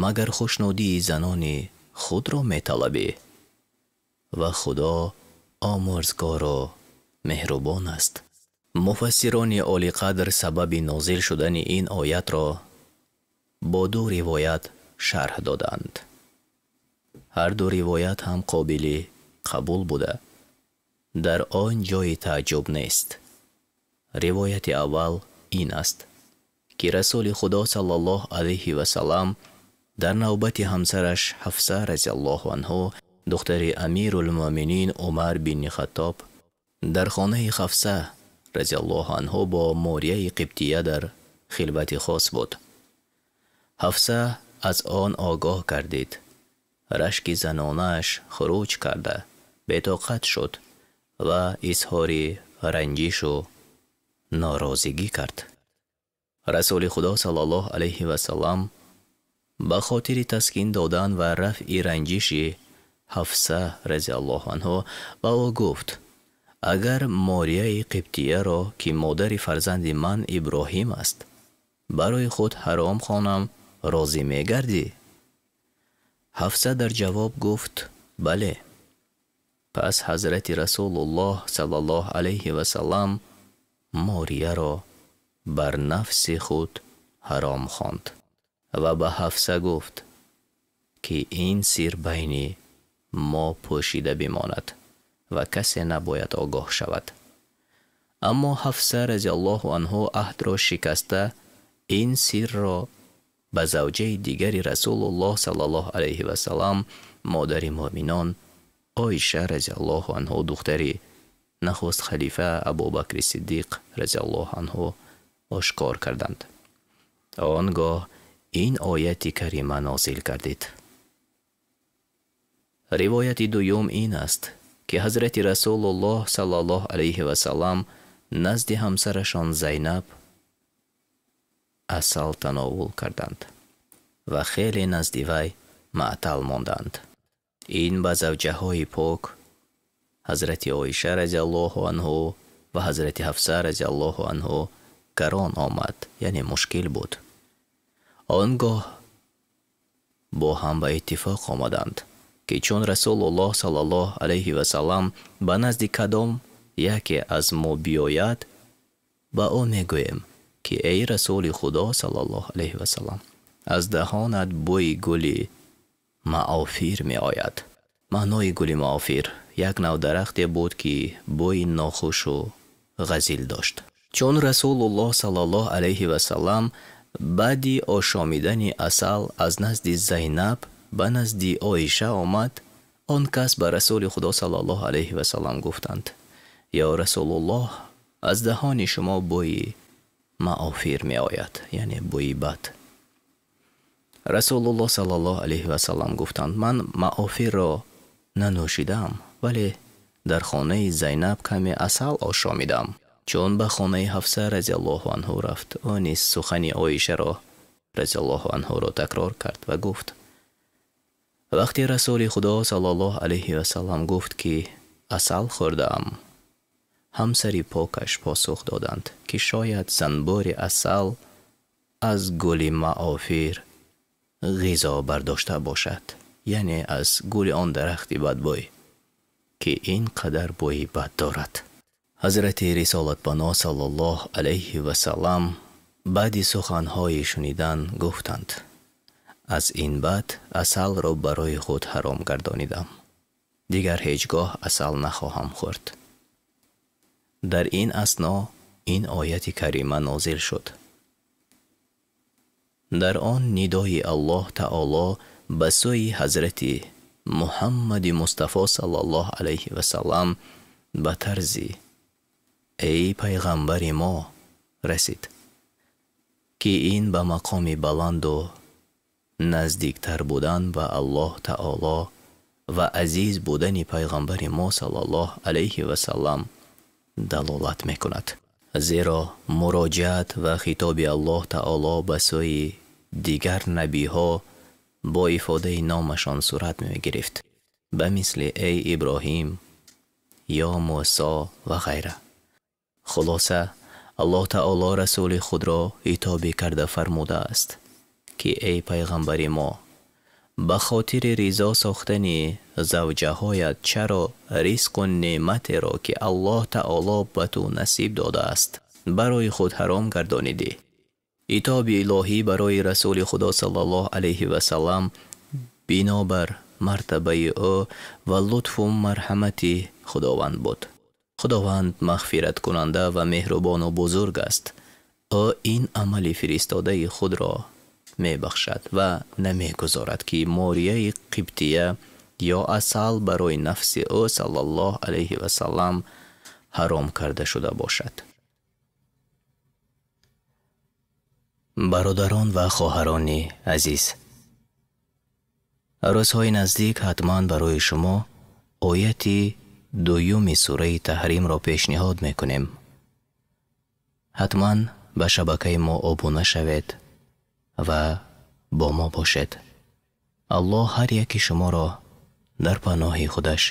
магар хушнудии занони худро металабӣ? Ва Худо омӯрзгору меҳрубон аст. Муфассирони олиқадр сабаби нозил шудани ин оятро бо ду ривоят шарҳ доданд. Ҳар ду ривоят ҳам қобили қабул буда, дар он ҷои тааҷҷуб нест. Ривояти аввал ин аст, ки Расули Худо саллаллоҳу алайҳи васаллам дар навбати ҳамсараш Ҳафса разияллоҳу анҳу, духтари Амирулмӯъминин Умар бини Хаттоб, дар хонаи Ҳафса разияллоҳу анҳу бо Морияи Қибтия дар хилвати хос буд. Ҳафса аз он огоҳ гардид. Рашки занонааш хуруҷ карда, бетоқат шуд ва изҳори ранҷишу норозигӣ кард. Расули Худо саллаллоҳу алайҳи васаллам ба хотири таскин додан ва рафъи ранҷиши Ҳафса разияллоҳу анҳу ба ӯ гуфт: агар Морияи Қибтияро, ки модари фарзанди ман Иброҳим аст, барои худ ҳаром хонам, розӣ мегардӣ? Ҳафса дар ҷавоб гуфт: бале. Пас ҳазрати Расулуллоҳ саллаллоҳу алайҳи васаллам Морияро бар нафси худ ҳаром хонд ва ба Ҳафса гуфт, ки ин сир байни мо пӯшида бимонад ва касе набояд огоҳ шавад. Аммо Ҳафса разияллоҳу анҳу аҳдро шикаста, ин сирро ба завҷаи дигари Расулуллоҳ саллаллоҳу алайҳи васаллам, модари мӯъминон Оиша разияллоҳу анҳу, духтари нахуст халифа Абубакри Сиддиқ разияллоҳу анҳу ошкор карданд. Он гоҳ ин ояти карима нозил гардид. Ривояти дуюм ин аст, ки ҳазрати Расулуллоҳ саллаллоҳу алайҳи васаллам Назди ҳамсарашон Зайнаб асал тановул карданд ва хеле назди вай маътал монданд. Ин ба завҷаҳои пок ҳазрати Оиша разияллоҳу анҳу ва ҳазрати Ҳафса разияллоҳу анҳу гарон омад, яъне мушкил буд. Он гоҳ бо ҳам ба иттифоқ омаданд, ки чун Расулуллоҳ саллаллоҳу алайҳи васаллам ба назди кадом яке аз мо биёяд, ба ӯ мегӯем, ки эй Расули Худо саллаллоҳу алайҳи васаллам, аз даҳонат бӯи гули маофир меояд. Маънои гули маофир як нав дарахте буд, ки бӯи нохушу ғазил дошт. Чун Расулуллоҳ саллаллоҳу алайҳи васаллам баъди ошомидани асал аз назди Зайнаб ба назди Оиша омад, он кас ба Расули Худо саллаллоҳу алайҳи васаллам гуфтанд: ё Расулуллоҳ, аз даҳони шумо бӯи маофир меояд, яъне бӯи бад. Расулуллоҳ саллаллоҳу алайҳи васаллам гуфтанд: ман маофирро нанӯшидам, вале дар хонаи Зайнаб каме асал ошомидам. Чун ба хонаи Ҳафса разияллоҳу анҳу рафт, ӯ низ сухани Оишаро разияллоҳу анҳуро такрор кард ва гуфт: вақте Расули Худо саллаллоҳу алайҳи васаллам гуфт, ки асал хӯрдаам, ҳамсари покаш посух доданд, ки шояд занбӯри асал аз гули маофир ғизо бардошта бошад, яъне аз гули он дарахти бадбӯй, ки ин қадар бӯи бад дорад. Ҳазрати Рисолатпаноҳ саллаллоҳу алайҳи васаллам баъди суханҳои шунидан гуфтанд: аз ин баъд асалро барои худ ҳаром гардонидам, дигар ҳеҷ гоҳ асал нахоҳам хӯрд. Дар ин асно ин ояти карима нозил шуд. Дар он нидои Аллоҳ таоло ба сӯи ҳазрати Муҳаммади Мустафо саллаллоҳу алайҳи васаллам ба тарзи эй пайғамбари мо расид, ки ин ба мақоми баланду наздиктар будан ба Аллоҳ таоло ва азиз будани пайғамбари мо саллаллоҳу алайҳи васаллам далолат мекунад. Зеро муроҷиат ва хитоби Аллоҳ таоло ба сӯи дигар набиҳо бо ифодаи номашон сурат мегирифт, ба мисли эй Иброҳим ё Мусо ва ғайра. Хулоса, Аллоҳ таоло расули худро ҳитобӣ карда фармудааст, ки эй пайғамбари мо, ба хотири ризо сохтани завҷаҳоят чаро ризқу неъматеро, ки Аллоҳ таоло ба ту насиб додааст, барои худ ҳаром гардонидӣ? Итоби илоҳӣ барои Расули Худо саллаллоҳу алайҳи васаллам бинобар мартабаи ӯ ва лутфу марҳамати Худованд буд. Худованд мағфираткунанда ва меҳрубону бузург аст. Ӯ ин амали фиристодаи худро мебахшад ва намегузорад, ки морияи қибтия ё асал барои нафси ӯ саллаллоҳу алайҳи васаллам ҳаром карда шуда бошад. Бародарон ва хоҳарони азиз, рӯзҳои наздик ҳатман барои шумо ояти дуюми сураи Таҳримро пешниҳод мекунем. Ҳатман ба шабакаи мо обуна шавед ва бо мо бошед. Аллоҳ ҳар яки шуморо дар паноҳи худаш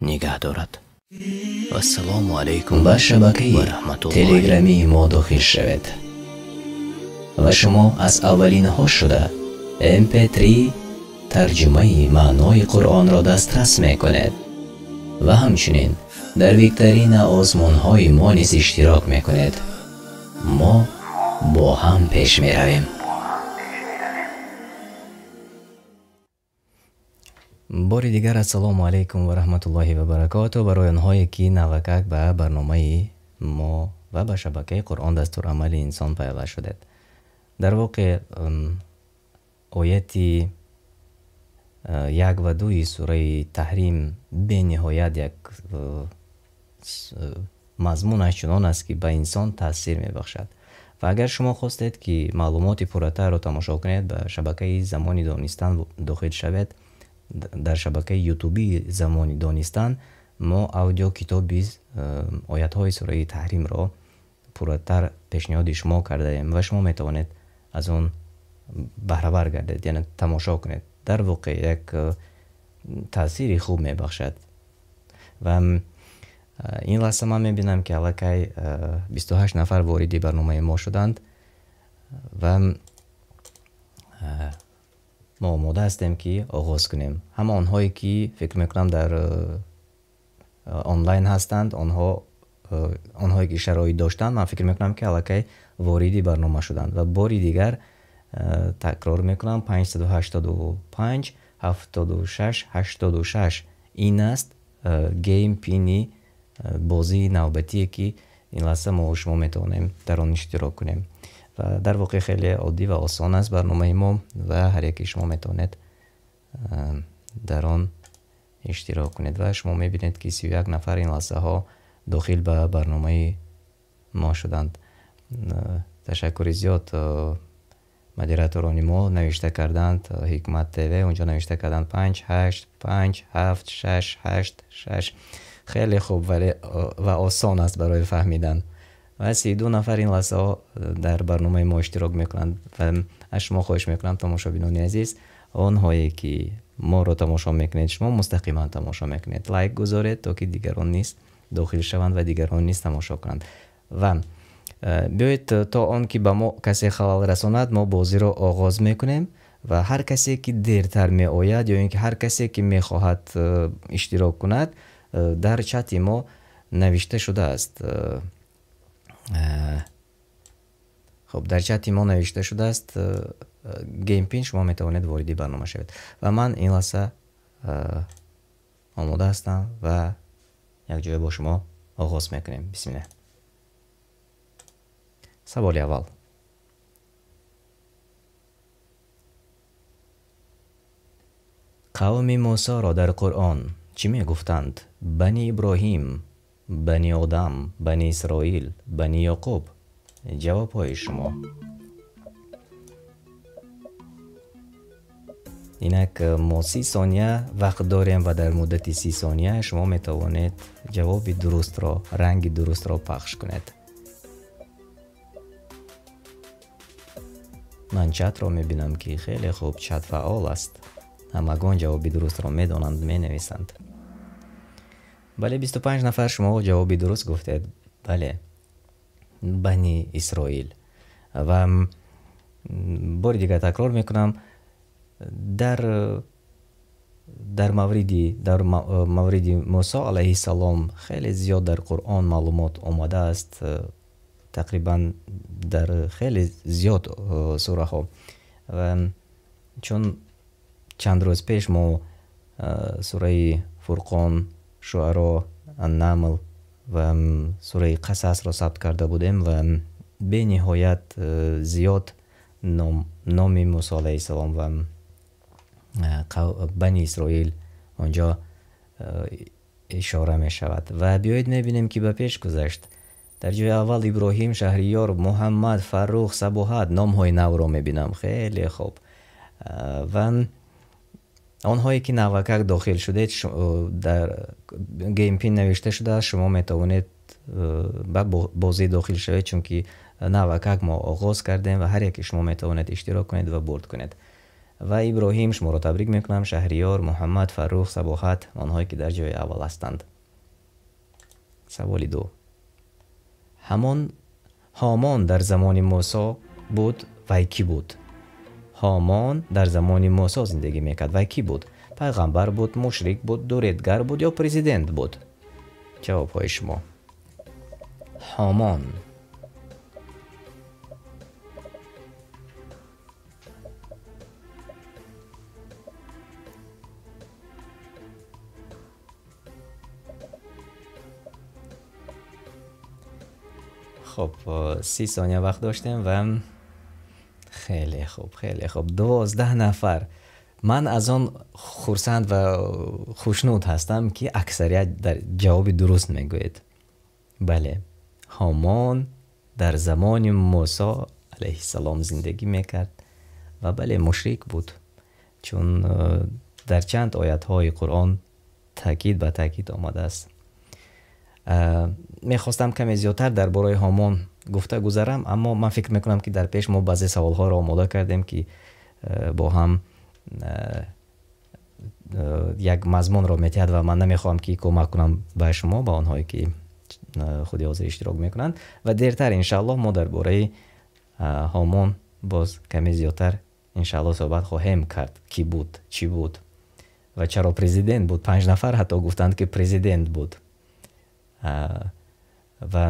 нигаҳ дорад. Вассалому алайкум ба шабакаи телеграмии мо дохил шавед ва шумо аз аввалинҳо шуда MP3 тарҷумаи маънои Қуръонро дастрас мекунед ва ҳамчунин дар викторина озмунҳои мо низ иштирок мекунед. Мо бо ҳам пеш меравем. Бори дигар ассалому алайкум ва раҳматуллоҳи ва баракоту барои онҳое ки навакак ба барномаи мо ва ба шабакаи Қуръон дастурамали инсон пайваст шудед. Дар воқеъ ояти 1 ва 2 сураи Таҳрим бениҳоят як мазмунаш чунон аст, ки ба инсон таъсир мебахшад. Ва агар шумо хостед, ки маълумоти пурратарро тамошо кунед, ба шабакаи Замони Донистан дохил шавед. Дар шабакаи ютубии Замони Донистан Мо аудиокитоби оятҳои сураи Таҳримро пурратар пешниҳоди шумо кардаем ва шумо метавонед аз он баҳравар гардед, яъне тамошо кунед. Дар воқеъ як таъсири хуб мебахшад. Ва ин лаҳза ман мебинам, ки аллакай 28 нафар вориди барномаи мо шуданд ва мо омода ҳастем, ки оғоз кунем. Ҳама онҳое, ки фикр мекунам дар онлайн ҳастанд, онҳое ки шароит доштанд, ман фикр мекунам, ки аллакай вориди барнома шуданд. Ва бори дигар такрор мекунам, 585 76 86 ин аст game pin-и бозии навбатие, ки ин лаҳза мо шумо метавонем дар он иштирок кунем. Ва дар воқеъ хеле оддӣ ва осон аст барномаи мо ва ҳар яке шумо метавонед дар он иштирок кунед. Ва шумо мебинед, ки 31 нафар ин лаҳзаҳо дохил ба барномаи мо шуданд. Ташаккури зиёд, модераторони мо навишта карданд, Ҳикмат ТВ унҷо навишта карданд 5 8 5 7 6 8 6. Хеле хуб ва осон аст барои фаҳмидан. Ва 32 нафар ин лаҳзаҳо дар барномаи мо иштирок мекунанд ва аз шумо хоҳиш мекунам, тамошобинони азиз, онҳое ки моро тамошо мекунед, шумо мустақиман тамошо мекунед, лайк гузоред, то ки дигарон низ дохил шаванд ва дигарон низ тамошо кунанд. Ва биёед, то он ки ба мо касе халал расонад, мо бозиро оғоз мекунем ва ҳар касе ки дертар меояд ё ин ки ҳар касе ки мехоҳад иштирок кунад, дар чати мо навишта шудааст. Хуб, дар чати мо навишта шудааст game pin, шумо метавонед вориди барнома шавед. Ва ман ин лаҳза омода ҳастам ва якҷоя бо шумо оғоз мекунем. Бисмиллаҳ. Саволи аввал. Қавми Мусоро дар Қуръон чӣ мегуфтанд? Бани Иброҳим, Бани Одам, Бани Исроил, Бани Ёқуб. Ҷавобҳои шумо. Инак мо 30 сония вақт дорем ва дар муддати 30 сония шумо метавонед ҷавоби дурустро, ранги дурустро пахш кунед. Ман чатро мебинам, ки хеле хуб чат фаъол аст. Ҳамагон ҷавоби дурустро медонанд, менависанд. Бале, 25 нафар шумо ҷавоби дуруст гуфтед. Бале, Бани Исроил. Ва бори дигар такрор мекунам, дар мавриди Мусо алайҳиссалом хеле зиёд дар Қуръон маълумот омадааст, тақрибан дар хеле зиёд сураҳо. Ва чун чанд рӯз пеш мо сураи Фурқон, Шуаро, Аннамл ва сураи Қасасро сабт карда будем ва бениҳоят зиёд номи Мусо алайҳиссалом ва Бани Исроил онҷо ишора мешавад. Ва биёед мебинем, ки ба пеш гузашт. Дар ҷои аввал Иброҳим, Шаҳриёр, Муҳаммад, Фаррух, Сабоҳат. Номҳои навро мебинам. Хеле хуб. Ва онҳое ки навакак дохил шудед, дар game pin навишта шудааст, шумо метавонед ба бозӣ дохил шавед, чунки навакак мо оғоз кардем ва ҳар яке шумо метавонед иштирок кунед ва бурд кунед. Ва Иброҳим, шуморо табрик мекунам, Шаҳриёр, Муҳаммад, Фаррух, Сабоҳат, онҳое ки дар ҷои аввал ҳастанд. Саволи ду. Ҳомон дар замони Мусо буд вай кӣ буд? Ҳомон дар замони Мусо зиндагӣ мекард, вай кӣ буд? Пайғамбар буд, мушрик буд, дуредгар буд ё президент буд? Ҷавобҳои шумо. Ҳомон. Хуб, 30 сония вақт доштем ва хеле хуб, хеле хуб. 12 нафар. Ман аз он хурсанд ва хушнуд ҳастам, ки аксарият дар ҷавоби дуруст мегӯед. Бале, Ҳомон дар замони Мусо алайҳиссалом зиндагӣ мекард ва бале, мушрик буд, чун дар чанд оятҳои Қуръон Таъкид ба таъкид омадааст. Мехостам каме зиёдтар дар бораи Ҳомон гуфта гузарам, аммо ман фикр мекунам, ки дар пеш мо баъзе саволҳоро омода кардем, ки бо ҳам як мазмунро метиҳад ва ман намехоҳам, ки кӯмак кунам ба шумо, ба онҳое ки худи ҳозир иштирок мекунанд. Ва дертар иншааллоҳ мо дар бораи Ҳомон боз каме зиёдтар иншааллоҳ суҳбат хоҳем кард, ки буд, чӣ буд ва чаро президент буд. 5 нафар ҳатто гуфтанд, ки президент буд, ва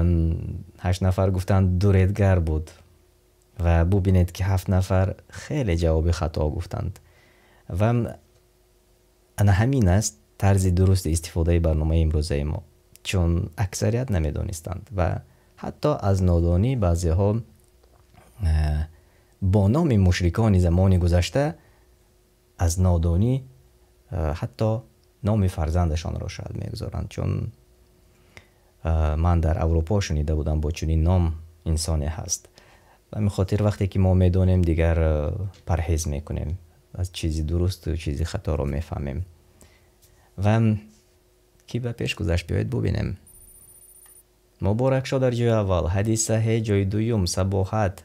8 нафар гуфтанд дуредгар буд, ва бубинед, ки 7 нафар хеле ҷавоби хато гуфтанд. Ва ана ҳамин аст тарзи дурусти истифодаи барномаи имрӯзаи мо, чун аксарият намедонистанд ва ҳатто аз нодонӣ баъзеҳо бо номи мушрикони замони гузашта аз нодонӣ ҳатто номи фарзандашонро шояд мегузоранд, чун ман дар Аврупо шунида будам, бо чунин ном инсоне ҳаст. Ба ҳамин хотир вақте ки мо медонем, дигар парҳез мекунем, аз чизи дурусту чизи хаторо мефаҳмем. Ва ки ба пеш гузашт, биёед бубинем. Муборакшо дар ҷои аввал, Ҳадисаҳе ҷои дуюм, Сабоҳат,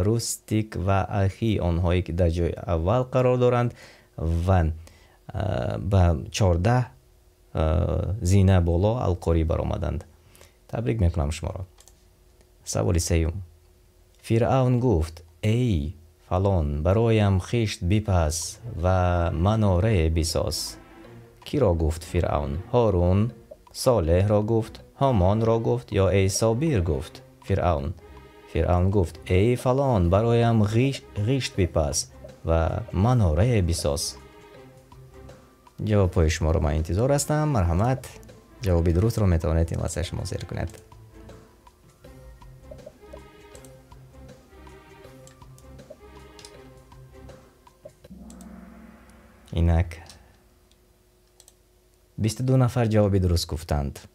Рустик ва Ахи, онҳое ки дар ҷои аввал қарор доранд ва ба 14 зина боло Алқорӣ баромаданд. Табрик мекунам шуморо. Саволи сеюм. Фиръавн гуфт: эй фалон, бароям хишт бипаз ва манорае бисоз. Киро гуфт Фиръавн? Ҳорун, Солеҳро гуфт, Ҳомонро гуфт ё эй Собир гуфт Фиръавн? Фиръавн гуфт: эй фалон, бароям ғишт бипаз ва манорае бисоз. Ҷавобҳои шуморо ман интизор ҳастам. Марҳамат, ҷавоби дурустро метавонед ин лаҳза шумо зер кунед. Инак 22 нафар ҷавоби дуруст гуфтанд.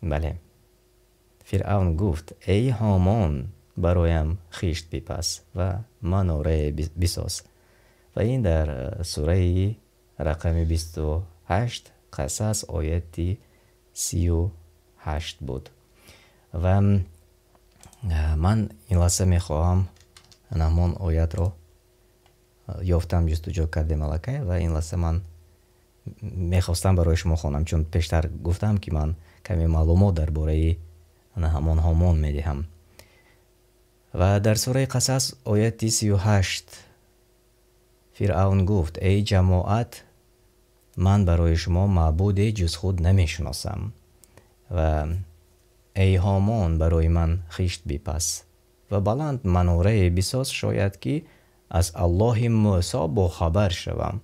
Бале, Фиръавн гуфт: эй Ҳомон, бароям хишт бипаз ва манорае бисоз. Ва ин дар сураи рақами 28 Қасас ояти 38 буд. Ва ман ин лаҳза мехоҳам ҳамон оятро ёфтам, ҷустуҷӯ кардем аллакай, ва ин лаҳза ман мехостам барои шумо хонам, чун пештар гуфтам, ки ман каме маълумот дар бораи ҳамон Ҳомон медиҳам. Ва дар сураи Қасас ояти 38 Фиръавн гуфт: эй ҷамоат, ман барои шумо маъбуде ҷуз худ намешиносам, ва эй Ҳомон, барои ман хишт бипаз ва баланд манорае бисоз, шояд ки аз Аллоҳи Мӯсо бохабар шавам.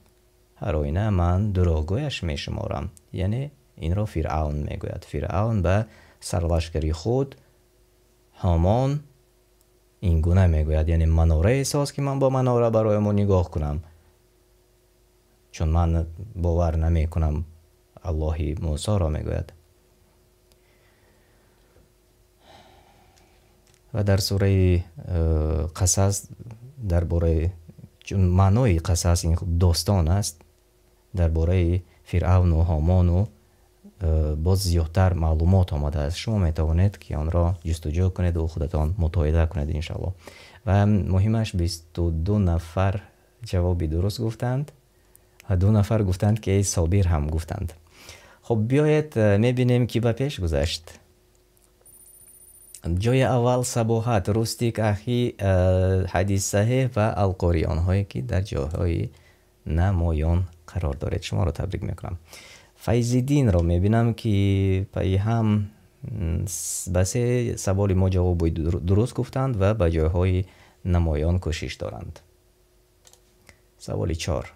Ҳар оина ман дурӯғгӯяш мешуморам. Яъне инро Фиръавн мегӯяд. Фиръавн ба сарлашкари худ Ҳомон ин гуна мегӯяд, яъне манорае соз, ки ман бо манора барои мо нигоҳ кунам, чун ман бовар намекунам Аллоҳи Мӯсоро, мегӯяд. Ва дар сураи Қасас дар бораи, чун маънои Қасас ин достон аст, дар бораи Фиръавну Ҳомону боз зиёдтар маълумот омадааст. Шумо метавонед, ки онро ҷустуҷӯ кунед ва худатон мутоида кунед иншааллоҳ. Ва муҳимаш, 22 нафар ҷавоби дуруст гуфтанд ва 2 нафар гуфтанд, ки эй Собир ҳам гуфтанд. Хуб, биёед мебинем, ки ба пеш гузашт. Ҷои аввал Сабоҳат, Рустик, Ахи, Ҳадисаҳе ва Алқорӣ, онҳое ки дар ҷойҳои намоён қарор доред. Шуморо табрик мекунам. Файзиддинро мебинам, ки пайи ҳам ба 3 саволи мо ҷавоби дуруст гуфтанд ва ба ҷойҳои намоён кӯшиш доранд. Саволи 4.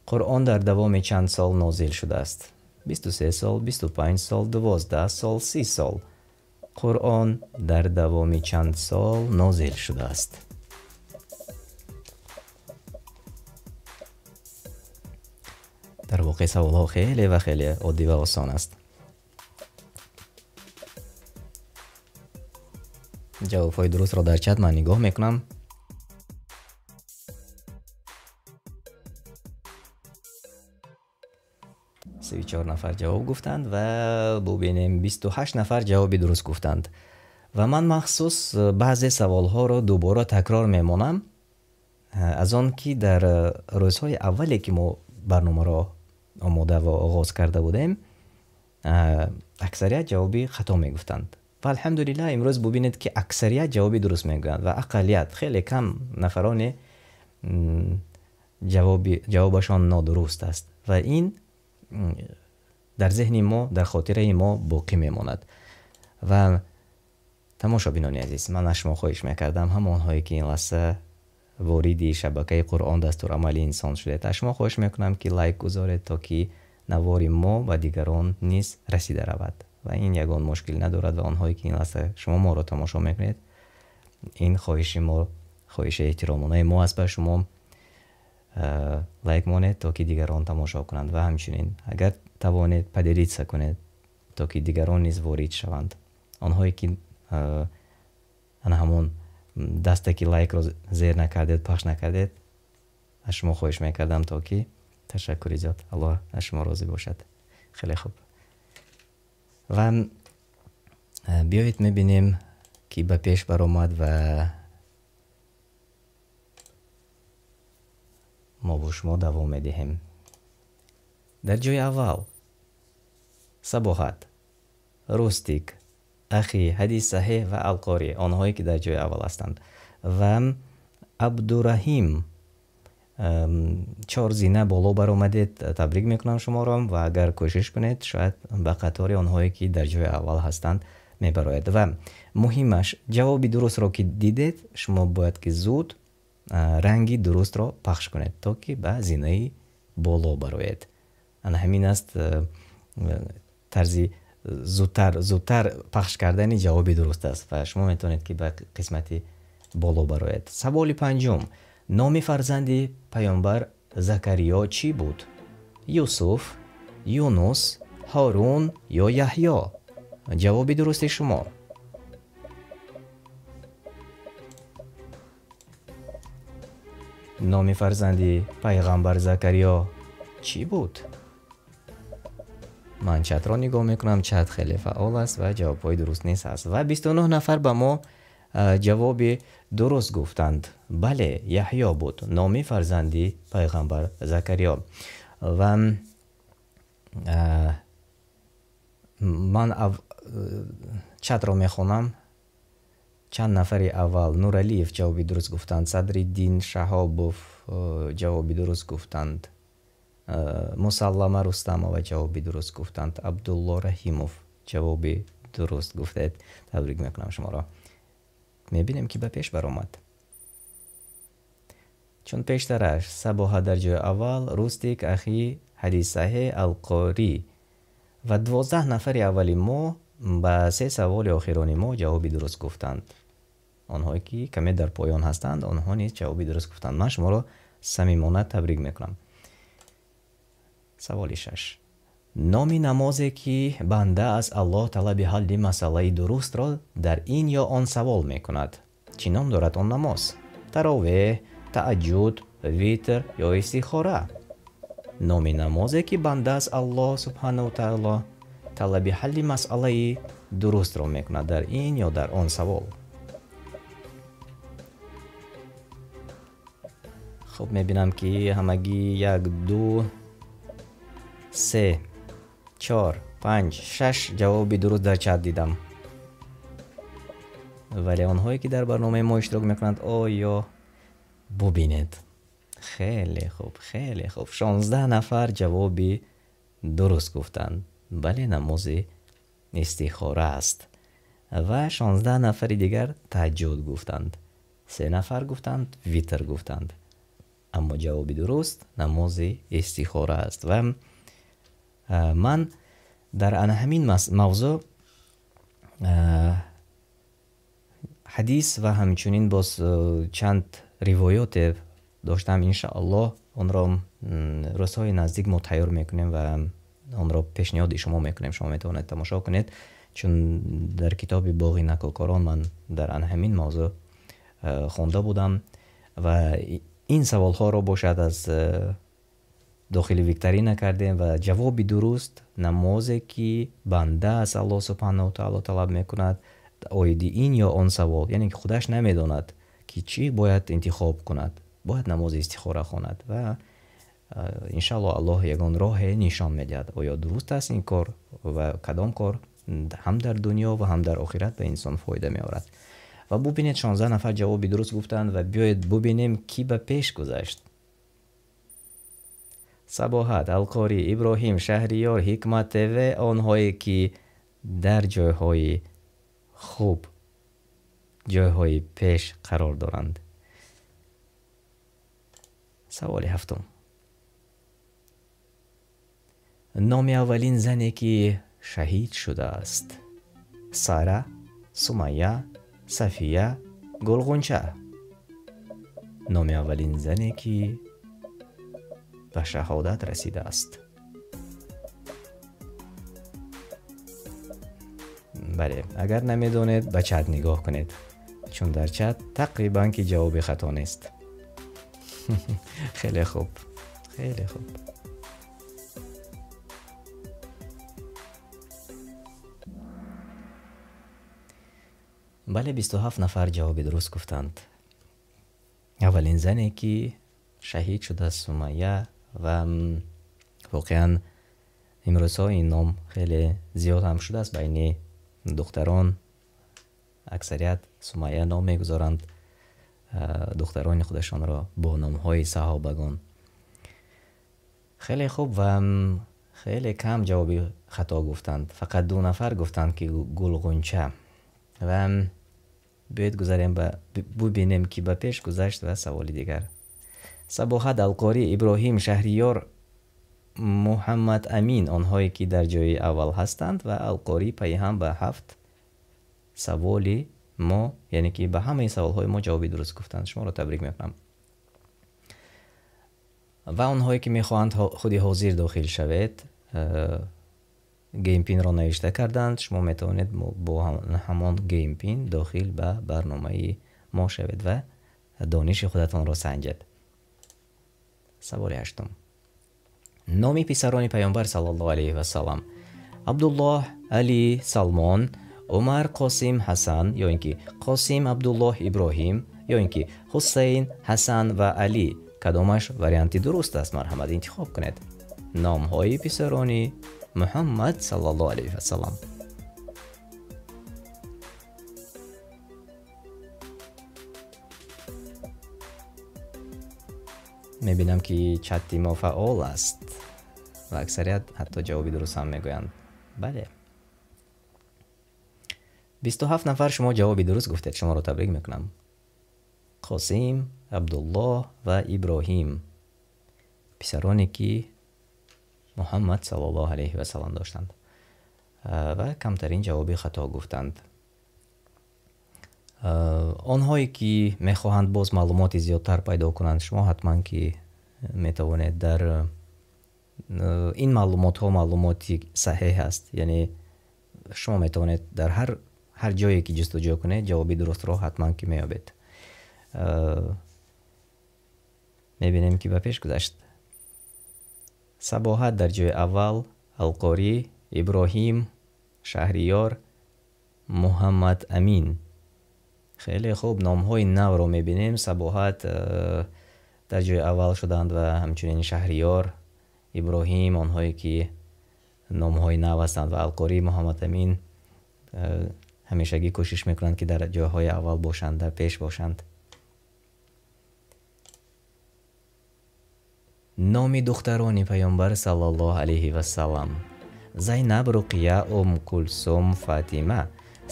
Қуръон дар давоми чанд сол нозил шудааст? 23 сол, 25 сол, 12 сол, 30 сол. Қуръон дар давоми чанд сол нозил шудааст? Дар воқеъ саволҳо хеле ва хеле оддӣ ва осон аст. Ҷавобҳои дурустро дар чат ман нигоҳ мекунам. 34 нафар ҷавоб гуфтанд ва бубинем, 28 нафар ҷавоби дуруст гуфтанд. Ва ман махсус баъзе саволҳоро дубора такрор мемонам, аз он ки дар рӯзҳои аввале ки мо барномаро омода ва оғоз карда будем, аксарият ҷавоби хато мегуфтанд. Ва алҳамдулиллаҳ имрӯз бубинед ки аксарият ҷавоби дуруст мегӯянд ва ақаллият, хеле кам нафароне ҷавобашон нодуруст аст ва ин дар зеҳни мо, дар хотираи мо боқӣ мемонад. Ва тамошобинони азиз, ман аз шумо хоҳиш мекардам, ҳамонҳое ки ин лаҳза вориди шабакаи Қуръон дастурамали инсон шудед, аз шумо хоҳиш мекунам ки лайк гузоред, то ки навори мо ба дигарон низ расида равад ва ин ягон мушкил надорад. Ва онҳое ки ин лаҳза шумо моро тамошо мекунед, ин хоҳиши мо, хоҳиши эҳтиромонаи мо аст ба шумо. Лайк монед, то ки дигарон тамошо кунанд ва ҳамчунин агар тавонед поделиться кунед, то ки дигарон низ ворид шаванд. Онҳое ки ана ҳамон дасте ки лайкро зер накардед, пахш накардед, аз шумо хоҳиш мекардам, то ки ташаккури зиёд, Аллоҳ аз шумо розӣ бошад. Хеле хуб. Ва биёед мебинем ки ба пеш баромад ва мо бо шумо давом медиҳем. Дар ҷои аввал Сабоҳат, Рустик, Ахи, Ҳадис Саҳеҳ ва Алқорӣ, онҳое ки дар ҷои аввал ҳастанд. Ва Абдураҳим, 4 зина боло баромадед, табрик мекунам шуморо ва агар кӯшиш кунед, шояд ба қатори онҳое ки дар ҷои аввал ҳастанд мебарояд. Ва муҳимаш, ҷавоби дурустро ки дидед, шумо бояд ки зуд ранги дурустро пахш кунед, то ки ба зинаи боло бароед. Ана ҳамин аст тарзи зудтар пахш кардани ҷавоби дуруст аст ва шумо метавонед ки ба қисмати боло бароед. Саволи панҷум. Номи фарзанди паёмбар Закариё чӣ буд? Юсуф, Юнус, Ҳорун ё Яҳё? Ҷавоби дурусти шумо. Номи фарзанди пайғамбар Закариё чӣ буд? Ман чатро нигоҳ мекунам, чат хеле фаъол аст ва ҷавобҳои дуруст низ ҳаст. Ва 29 нафар ба мо ҷавоби дуруст гуфтанд. Бале, Яҳё буд номи фарзанди пайғамбар Закариё. Ва ман чатро мехонам. Чанд нафари аввал Нуралиев ҷавоби дуруст гуфтанд, Садриддин Шаҳобов ҷавоби дуруст гуфтанд, Мусаллама Рустамова ҷавоби дуруст гуфтанд, Абдулло Раҳимов ҷавоби дуруст гуфтед. Табрик мекунам шуморо. Мебинем ки ба пеш баромад. Чун пештараш Сабоҳа дар ҷои аввал, Рустик, Ахи, Ҳадис Саҳеҳ, Алқорӣ ва 12 нафари аввали мо ба 3 саволи охирони мо ҷавоби дуруст гуфтанд. Онҳое ки каме дар поён ҳастанд, онҳо низ ҷавоби дуруст гуфтанд. Ман шуморо самимона табрик мекунам. Саволи 6. Номи намозе ки банда аз Аллоҳ талаби ҳалли масъалаи дурустро дар ин ё он савол мекунад. Чӣ ном дорад он намоз? Таровеҳ, тааҷҷуд, витр ё истихора? Номи намозе ки банда аз Аллоҳ субҳанаҳу таъоло талаби ҳалли масъалаи дурустро мекунад дар ин ё дар он савол. Хуб, мебинам ки ҳамагӣ 1, 2, 3, 4, 5, 6 ҷавоби дуруст дар чат дидам. Вале онҳое ки дар барномаи мо иштирок мекунанд, оё бубинед. Хеле хуб, хеле хуб. 16 нафар ҷавоби дуруст гуфтанд. Бале, намози истихора аст. Ва 16 нафари дигар таҳаҷҷуд гуфтанд. 3 нафар гуфтанд, витр гуфтанд. Аммо ҷавоби дуруст намози истихора аст. Ва ман дар ана ҳамин мавзӯъ ҳадис ва ҳамчунин боз чанд ривоёте доштам. Иншааллоҳ онро рӯзҳои наздик мо тайёр мекунем ва онро пешниҳоди шумо мекунем. Шумо метавонед тамошо кунед, чун дар китоби Боғи накӯкорон ман дар ана ҳамин мавзӯъ хонда будам ва ин саволҳоро бошад аз Дохили викторина кардем ва ҷавоби дуруст намозе ки банда аз Аллоҳ субҳанаҳу ва таъоло талаб мекунад оиди ин ё он савол, яъне ки худаш намедонад ки чӣ бояд интихоб кунад, бояд намози истихора хонад ва иншааллоҳ Аллоҳ ягон роҳе нишон медиҳад, оё дуруст аст ин кор ва кадом кор ҳам дар дунё ва ҳам дар охират ба инсон фоида меорад. Ва бубинед, 16 нафар ҷавоби дуруст гуфтанд ва биёед бубинем, ки ба пеш гузашт. Сабоҳат, Алқорӣ, Иброҳим, Шаҳриёр, Ҳикмат ТВ, онҳое ки дар ҷойҳои хуб, ҷойҳои пеш қарор доранд. Саволи ҳафтум. Номи аввалин зане ки шаҳид шудааст? Сара, Сумайя, Сафия, Гулғунча. Номи аввалин зане ки ба шаҳодат расидааст. Бале, агар намедонед, ба чат нигоҳ кунед, чун дар чат тақрибан ки ҷавоби хато нест. Хеле хуб, хеле хуб. Бале, 27 нафар ҷавоби дуруст гуфтанд. Аввалин зане ки шаҳид шуда Сумайя ва воқеан имрӯзҳо ин ном хеле зиёд ҳам шудааст байни духтарон. Аксарият Сумайя ном мегузоранд духтарони худашонро бо номҳои саҳобагон. Хеле хуб ва хеле кам ҷавоби хато гуфтанд. Фақат 2 нафар гуфтанд ки Гулғунча. Ва биёед гузарем ба бубинем, ки ба пеш гузашт ва саволи дигар. Сабоҳат, Алқорӣ, Иброҳим, Шаҳриёр, Муҳаммад Амин, онҳое ки дар ҷои аввал ҳастанд ва Алқорӣ пайҳам ба 7 саволи мо, яъне ки ба ҳамаи саволҳои мо ҷавоби дуруст гуфтанд. Шуморо табрик мекунам. Ва онҳое ки мехоҳанд худи ҳозир дохил шавед, геймпинро навишта карданд, шумо метавонед бо ҳамон геймпин дохил ба барномаи мо шавед ва дониши худатонро санҷед. Саволи ҳаштум. Номи писарони Паёмбар саллаллоҳу алайҳи васаллам: Абдуллоҳ, Али, Салмон, Умар, Қосим, Ҳасан, ё ин ки Қосим, Абдуллоҳ, Иброҳим, ё ин ки Ҳусейн, Ҳасан ва Али. Кадомаш варианти дуруст аст? Марҳамат, интихоб кунед. Номҳои писарони Муҳаммад саллаллоҳу алайҳи васаллам. Мебинам ки чати мо фаъол аст ва аксарият ҳатто ҷавоби дуруст ҳам мегӯянд. Бале, 27 нафар шумо ҷавоби дуруст гуфтед, шуморо табрик мекунам. Қосим, Абдуллоҳ ва Иброҳим, писароне ки Муҳаммад саллаллоҳу алайҳи васаллам доштанд ва камтарин ҷавоби хато гуфтанд. Онҳое ки мехоҳанд боз маълумоти зиёдтар пайдо кунанд, шумо ҳатман ки метавонед дар ин маълумотҳо маълумоти саҳеҳ аст, яъне шумо метавонед дар ҳар ҷое ки ҷустуҷӯ кунед ҷавоби дурустро ҳатман ки меёбед. Мебинем ки ба пеш гузашт. Сабоҳат дар ҷои аввал, Алқорӣ, Иброҳим, Шаҳриёр, Муҳаммад Амин. Хеле хуб, номҳои навро мебинем. Сабоҳат дар ҷои аввал шуданд ва ҳамчунин Шаҳриёр, Иброҳим, онҳое ки номҳои нав ҳастанд ва Алқорӣ, Муҳаммад Амин ҳамешагӣ кӯшиш мекунанд ки дар ҷойҳои аввал бошанд, дар пеш бошанд. Номи духтарони Паёмбар саллаллоҳу алайҳи васаллам: Зайнаб, Руқия, Ум Кулсум, Фатима,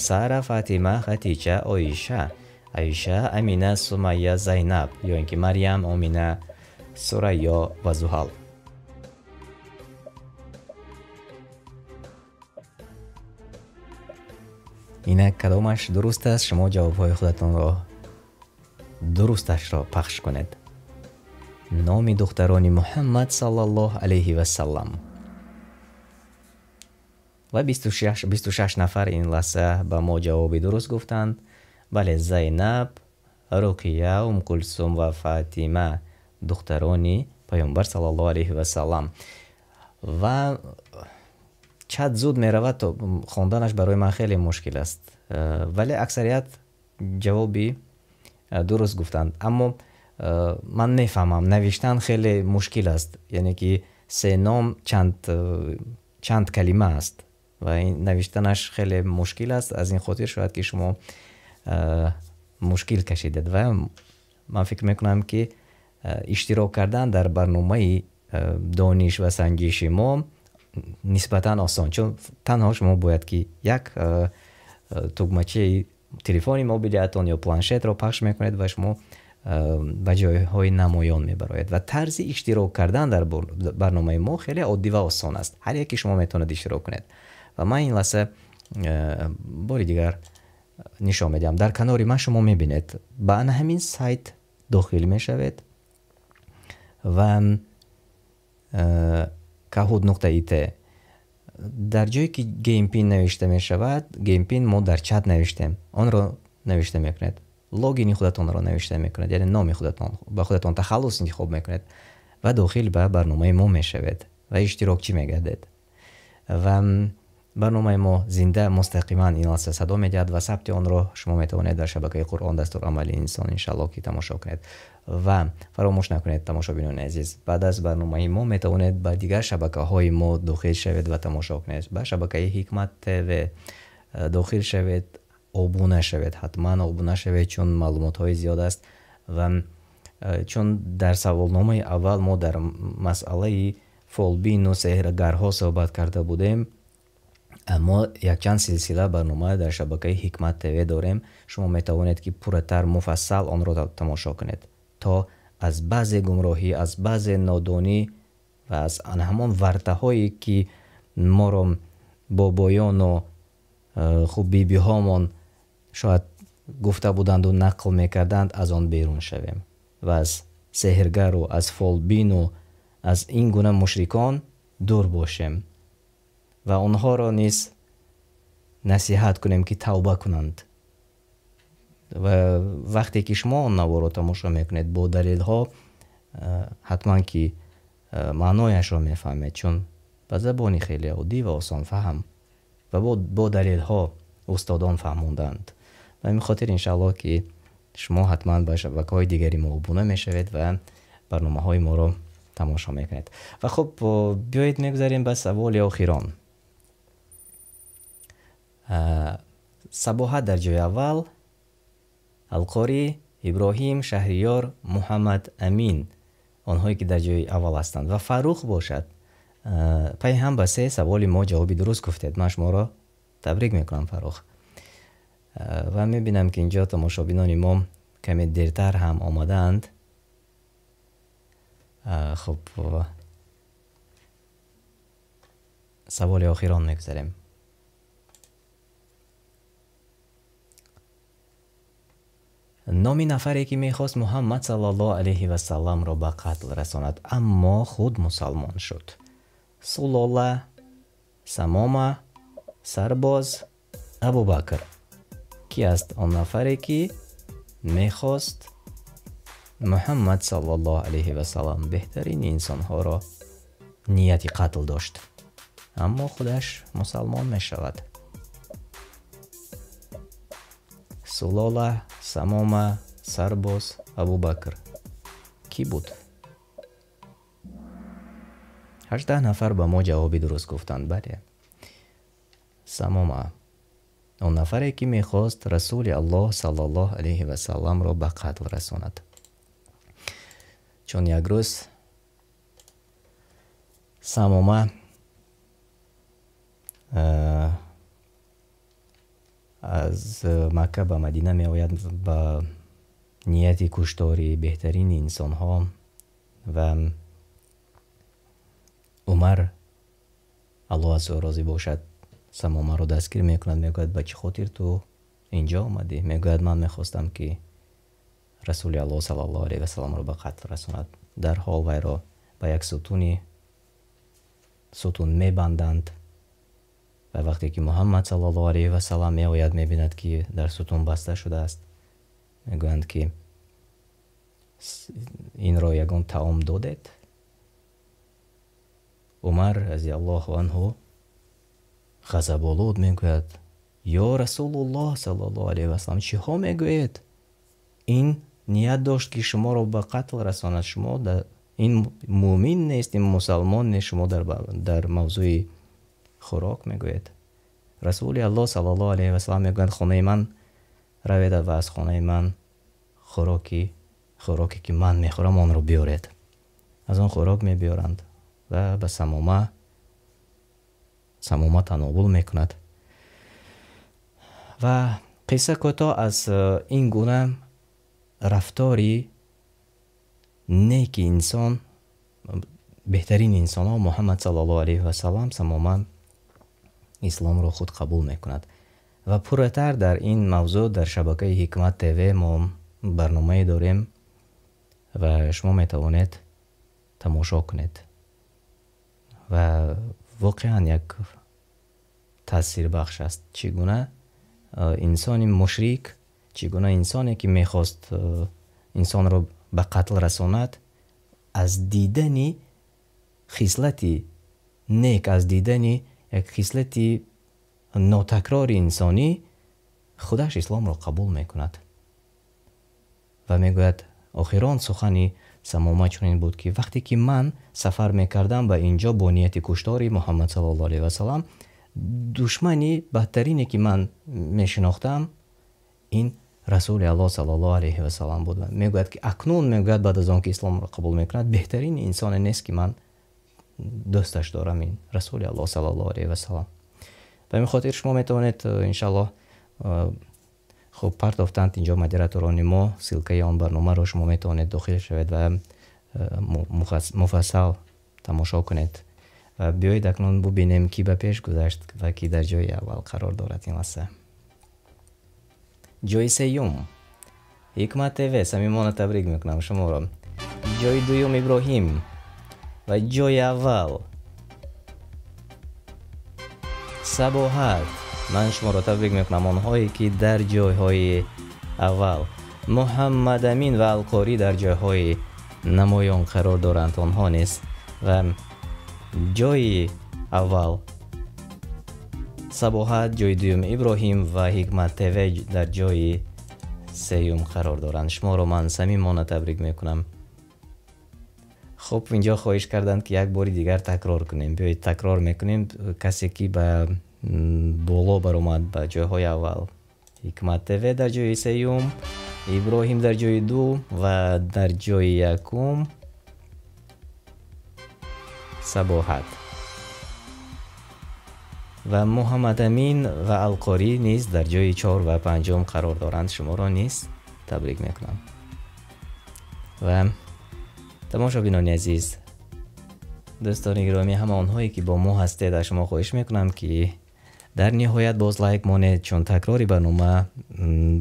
Сара, Фатима, Хатича, Оиша, Аиша, Амина, Сумайя, Зайнаб, ё ин ки Марьям, Омина, Сурайё ва Зуҳал. Инак кадомаш дуруст аст? Шумо ҷавобҳои худатонро дурусташро пахш кунед. Номи духтарони Муҳаммад саллаллоҳу алайҳи васаллам. Ва 26 нафар ин лаҳза ба мо ҷавоби дуруст гуфтанд. Бале, Зайнаб, Руқия, Ум Кулсум ва Фатима духтарони Паёмбар саллаллоҳу алайҳи васаллам. Ва чат зуд меравад, то хонданаш барои ман хеле мушкил аст, вале аксарият ҷавоби дуруст гуфтанд. Аммо ман мефаҳмам, навиштан хеле мушкил аст, яъне ки се ном чанд калима аст ва ин навиштанаш хеле мушкил аст. Аз ин хотир шояд ки шумо мушкил кашидед ва ман фикр мекунам, ки иштирок кардан дар барномаи дониш ва санҷиши мо нисбатан осон, чун танҳо шумо бояд ки як тугмачаи телефони мобилиятон ё планшетро пахш мекунед ва шумо ба ҷойҳои намоён мебароед. Ва тарзи иштирок кардан дар барномаи мо хеле оддӣ ва осон аст. Ҳар яке шумо метавонад иштирок кунед. Ва ман ин лаҳза бори дигар нишон медиҳам. Дар канори ман шумо мебинед, ба ана ҳамин сайт дохил мешавед ва kahoot.it дар ҷое ки game pin навишта мешавад, game pin мо дар чат навиштем, онро навишта мекунед, логини худатонро навишта мекунед, яъне номи худатон, ба худатон тахаллус интихоб мекунед ва дохил ба барномаи мо мешавед ва иштирокчӣ мегардед. Ва барномаи мо зинда мустақиман ин лаҳза садо медиҳад ва сабти онро шумо метавонед дар шабакаи Қуръон дастурамали инсон иншааллоҳ ки тамошо кунед. Ва фаромӯш накунед, тамошобинони азиз, баъд аз барномаи мо метавонед ба дигар шабакаҳои мо дохил шавед ва тамошо кунед. Ба шабакаи Ҳикмат ТВ дохил шавед, обуна шавед, ҳатман обуна шавед, чун маълумотҳои зиёд аст. Ва чун дар саволномаи аввал мо дар масъалаи фолбину сеҳргарҳо суҳбат карда будем, мо якчанд силсила барнома дар шабакаи Ҳикмат ТВ дорем. Шумо метавонед ки пурратар, муфассал онро тамошо кунед, то аз баъзе гумроҳӣ, аз баъзе нодонӣ ва аз ҳамон вартаҳое ки моро бобоёну хуб бибиҳомон шояд гуфта буданду нақл мекарданд, аз он берун шавем ва аз сеҳргару аз фолбину аз ин гуна мушрикон дур бошем ва онҳоро низ насиҳат кунем ки тавба кунанд. Ва вақте ки шумо он наворро тамошо мекунед бо далелҳо, ҳатман ки маънояшро мефаҳмед, чун ба забони хеле оддӣ ва осонфаҳм ва бо далелҳо устодон фаҳмонданд. Ба ҳамин хотир иншааллоҳ ки шумо ҳатман ба шабакаҳои дигари мо обуна мешавед ва барномаҳои моро тамошо мекунед. Ва хуб, биёед мегузарем ба саволи охирон. Сабоҳат дар ҷои аввал, Алқорӣ, Иброҳим, Шаҳриёр, Муҳаммад Амин, онҳое ки дар ҷои аввал ҳастанд. Ва Фаррух бошад, пай ҳам ба се саволи мо ҷавоби дуруст гуфтед. Ман шуморо табрик мекунам, Фаррух. Ва мебинам ки инҷо тамошобинони мо каме дертар ҳам омадаанд. Хуб, саволи охирон мегузарем. Номи нафаре ки мехост Муҳаммад саллаллоҳу алайҳи васалламро ба қатл расонад, аммо худ мусалмон шуд. Сулола, Самома, Сарбоз, Абубакр. Ки аст он нафаре ки мехост Муҳаммад саллаллоҳу алайҳи васаллам беҳтарини инсонҳоро нияти қатл дошт, аммо худаш мусалмон мешавад? Сулола, Самома, Сарбоз, Абубакр. Ки буд? 18 нафар ба мо ҷавоби дуруст гуфтанд. Бале, Самома, он нафаре ки мехост Расули Аллоҳ саллаллоҳу алайҳи васалламро ба қатл расонад. Чун як рӯз Самома аз Макка ба Мадина меояд ба нияти куштори беҳтарини инсонҳо ва Умар, Аллоҳ аз ӯ розӣ бошад, Самомаро дастгир мекунад, мегӯяд: ба чӣ хотир ту инҷо омадӣ? Мегӯяд: ман мехостам ки Расули Аллоҳ саллаллоҳу алайҳи васалламро ба қатл расонад. Дарҳол вайро ба як сутун мебанданд ва вақте ки Муҳаммад саллаллоҳу алайҳи васаллам меояд, мебинад ки дар сутун баста шудааст. Мегӯянд ки инро ягон таом додед? Умар разиаллоҳу анҳу ғазаболуд мегӯяд: ё Расулуллоҳ саллаллоҳу алайҳи васаллам, чиҳо мегӯед? Ин ният дошт, ки шуморо ба қатл расонад. Шумо ин муъмин нест, ин мусалмон нест, шумо дар мавзӯи хӯрок мегӯед. Расули Аллоҳ саллаллоҳу алайҳи васаллам мегӯянд: хонаи ман равед ва аз хонаи ман хӯроке ки ман мехӯрам, онро биёред. Аз он хӯрок мебиёранд ва ба Самома тановул мекунад. Ва қисса кӯтоҳ аз ин гуна рафтори неки инсон, беҳтарин инсонҳо Муҳаммад саллаллоҳу алайҳи васаллам, Самома исломро худ қабул мекунад. Ва пурратар дар ин мавзӯъ дар шабакаи Ҳикмат ТВ мо барномае дорем ва шумо метавонед тамошо кунед. Ва воқеан як таъсирбахш аст. Чӣ гуна инсони мушрик, чӣ гуна инсоне ки мехост инсонро ба қатл расонад, аз дидани хислати нек, аз дидани як хислати нотакрори инсонӣ худаш исломро қабул мекунад. Ва мегӯяд, охирон сухани Самома чунин буд, ки вақте ки ман сафар мекардам ба инҷо бо нияти куштори Муҳаммад саллаллоҳу алайҳи васаллам, душмани бадтарине ки ман мешинохтам, ин Расули Аллоҳ саллаллоҳу алайҳи васаллам буд. Мегӯяд, ки акнун, мегӯяд, баъд аз он ки исломро қабул мекунад, беҳтарин инсоне нест ки ман дӯсташ дорам, ин Расули Аллоҳ саллаллоҳу алайҳи васаллам. Ба ҳамин хотир шумо метавонед, иншаллоҳ, хуб партофтанд инҷо модераторони мо ссылкаи он барномаро, шумо метавонед дохил шавед ва муфассал тамошо кунед. Ва биёед акнун бубинем, ки ба пеш гузашт ва ки дар ҷои аввал қарор дорад ин лаҳза. Ҷои сеюм Ҳикмат ТВ, самимона табрик мекунам шуморо. Ҷои дуюм Иброҳим ва ҷои аввал Сабоҳат. Ман шуморо табрик мекунам, онҳое ки дар ҷойҳои аввал Муҳаммадамин ва Алқорӣ дар ҷойҳои намоён қарор доранд, онҳо низ. Ва ҷои аввал Сабоҳат, ҷои дуюм Иброҳим ва Ҳикмат ТВ дар ҷои сеюм қарор доранд. Шуморо ман самимона табрик мекунам. Хуб, инҷо хоҳиш карданд, ки як бори дигар такрор кунем. Биёед такрор мекунем. Касе ки ба боло баромад, ба ҷойҳои аввал: Ҳикмат ТВ дар ҷои сеюм, Иброҳим дар ҷои ду ва дар ҷои якум Сабоҳат. Ва Муҳаммадамин ва Алқорӣ низ дар ҷои чор ва панҷум қарор доранд. Шуморо низ табрик мекунам. Ва тамошобинони азиз, дӯстони гиромӣ, ҳама онҳое ки бо мо ҳастед, аз шумо хоҳиш мекунам, ки дар ниҳоят боз лайк монед, чун такрори барнома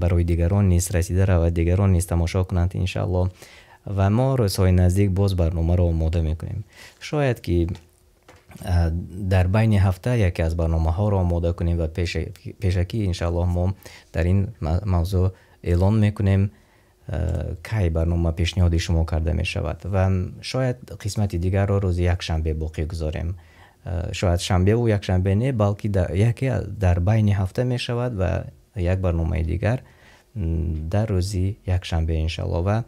барои дигарон низ расида равад, дигарон низ тамошо кунанд, иншааллоҳ. Ва мо рӯзҳои наздик боз барномаро омода мекунем. Шояд ки дар байни ҳафта яке аз барномаҳоро омода кунем ва пешакӣ, иншааллоҳ, мо дар ин мавзӯъ эълон мекунем, кай барнома пешниҳоди шумо карда мешавад. Ва шояд қисмати дигарро рӯзи якшанбе боқӣ гузорем. Шояд шанбеву якшанбе не, балки яке дар байни ҳафта мешавад ва як барномаи дигар дар рӯзи якшанбе, иншааллоҳ. Ва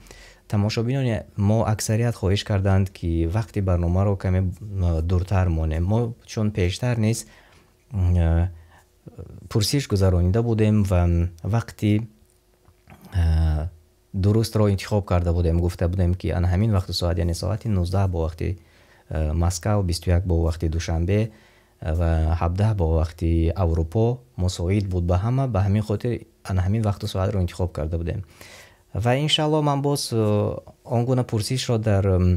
тамошобинони мо аксарият хоҳиш карданд, ки вақти барномаро каме дуртар монем. Мо чун пештар низ пурсиш гузаронида будем ва вақти дурустро интихоб карда будем, гуфта будем, ки ана ҳамин вақту соат, яъне соати 19 бо вақти Москав, 21 бо вақти Душанбе ва 17 бо вақти Аврупо мусоид буд ба ҳама. Ба ҳамин хотир ана ҳамин вақту соатро интихоб карда будем. Ва иншааллоҳ ман боз он гуна пурсишро дар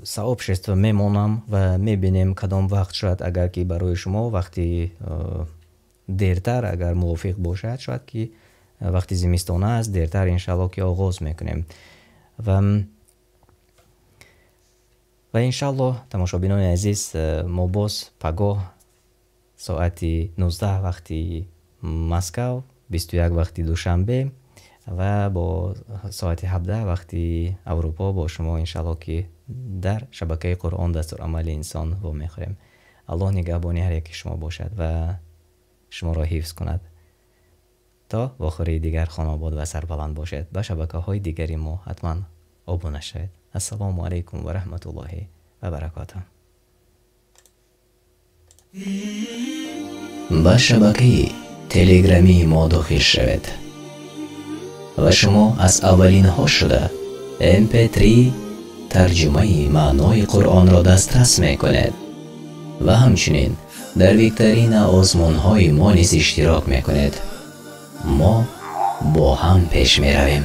сообщество мемонам ва мебинем, кадом вақт шояд, агар ки барои шумо вақти дертар агар мувофиқ бошад, шояд ки вақти зимистона аст, дертар, иншааллоҳ, ки оғоз мекунем. Ва иншааллоҳ, тамошобинони азиз, мо боз пагоҳ соати 19 вақти Москав, 21 вақти Душанбе Ва бо соати 17 вақти Аврупо бо шумо иншааллоҳ ки дар шабакаи Қуръон дастурамали инсон вомехӯрем. Аллоҳ нигаҳбони ҳар яки шумо бошад ва шуморо ҳифз кунад. То вохӯрии дигар хонобод ва сарбаланд бошед. Ба шабакаҳои дигари мо ҳатман обуна шавед. Ассалому алайкум ва раҳматуллоҳи ва баракотуҳ. Ба шабакаи телеграмии мо дохил шавед ва шумо аз аввалинҳо шуда MP3 тарҷумаи маънои Қуръонро дастрас мекунед ва ҳамчунин дар викторина озмунҳои мо низ иштирок мекунед. Мо бо ҳам пеш меравем.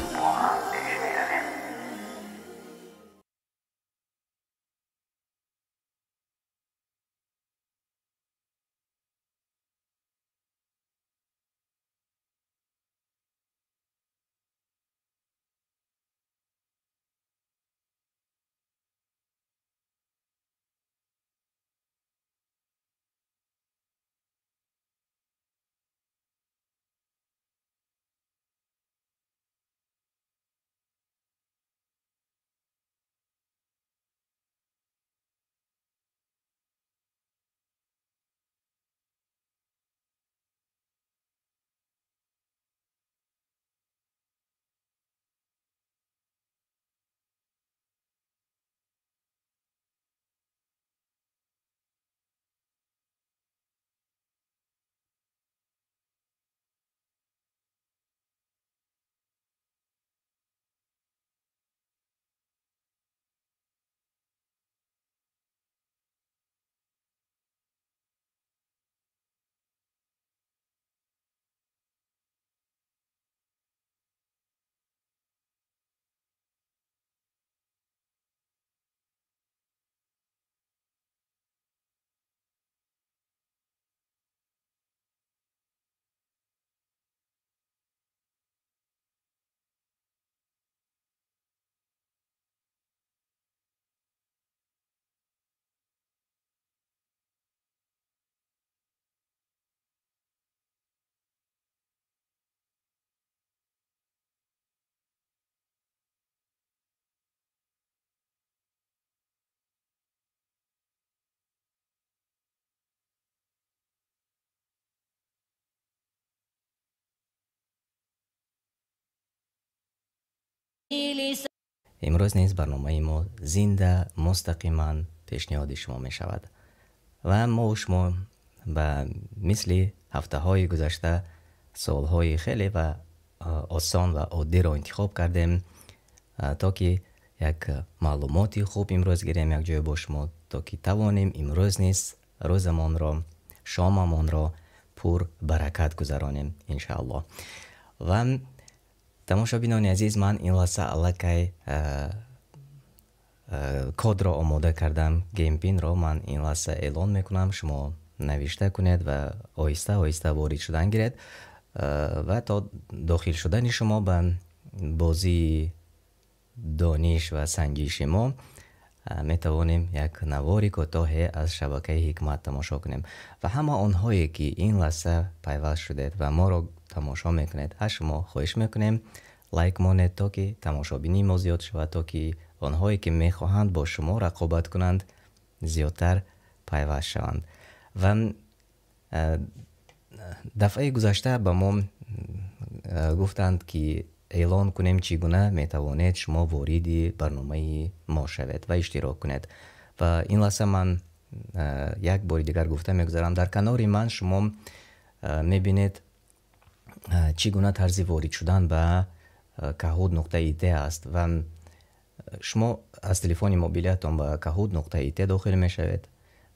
Имрӯз низ барномаи мо зинда мустақиман пешниҳоди шумо мешавад ва мо шумо ба мисли ҳафтаҳои гузашта суолҳои хеле ва осон ва оддиро интихоб кардем, то ки як маълумоти хуб имрӯз гирем якҷоя бо шумо, то ки тавонем имрӯз низ рӯзамонро, шомамонро пур баракат гузаронем иншааллоҳ. Ва тамошобинони азиз, ман ин лаҳза аллакай кодро омода кардам, геймпинро ман ин лаҳза эълон мекунам, шумо навишта кунед ва оҳиста оҳиста ворид шудан гиред ва то дохил шудани шумо ба бозии дониш ва санҷиши мо метавонем як навори кӯтоҳе аз шабакаи Ҳикмат тамошо кунем. Ва ҳама онҳое ки ин лаҳза пайваст шудед ва моро тамошо мекунед, аз шумо хоҳиш мекунем лайк монед, то ки тамошобинии мо зиёд шавад, то ки онҳое ки мехоҳанд бо шумо рақобат кунанд зиёдтар пайваст шаванд. Ва дафъаи гузашта ба мо гуфтанд ки эълон кунем чӣ гуна метавонед шумо вориди барномаи мо шавед ва иштирок кунед. Ва ин лаҳза ман як бори дигар гуфта мегузарам, дар канори ман шумо мебинед чӣ гуна тарзи ворид шудан ба kahoot.it аст ва шумо аз телефони мобилиятон ба kahoot.it дохил мешавед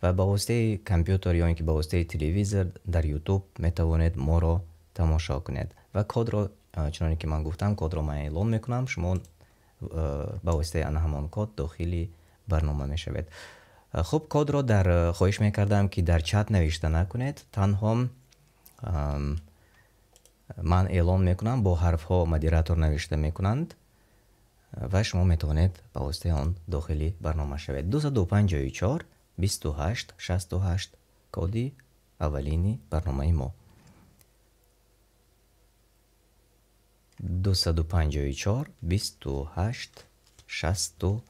ва ба воситаи компютер ё ин ки ба воситаи телевизор дар YouTube метавонед моро тамошо кунед. Ва кодро, чуноне ки ман гуфтам, кодро ман эълон мекунам, шумо ба воситаи ана ҳамон код дохили барнома мешавед. Хуб, кодро дар хоҳиш мекардам ки дар чат навишта накунед, танҳо ман эълон мекунам, бо ҳарфҳо модератор навишта мекунанд ва шумо метавонед ба воситаи он дохили барнома шавед. 254 28 68 коди аввалини барномаи мо. 254 28 68.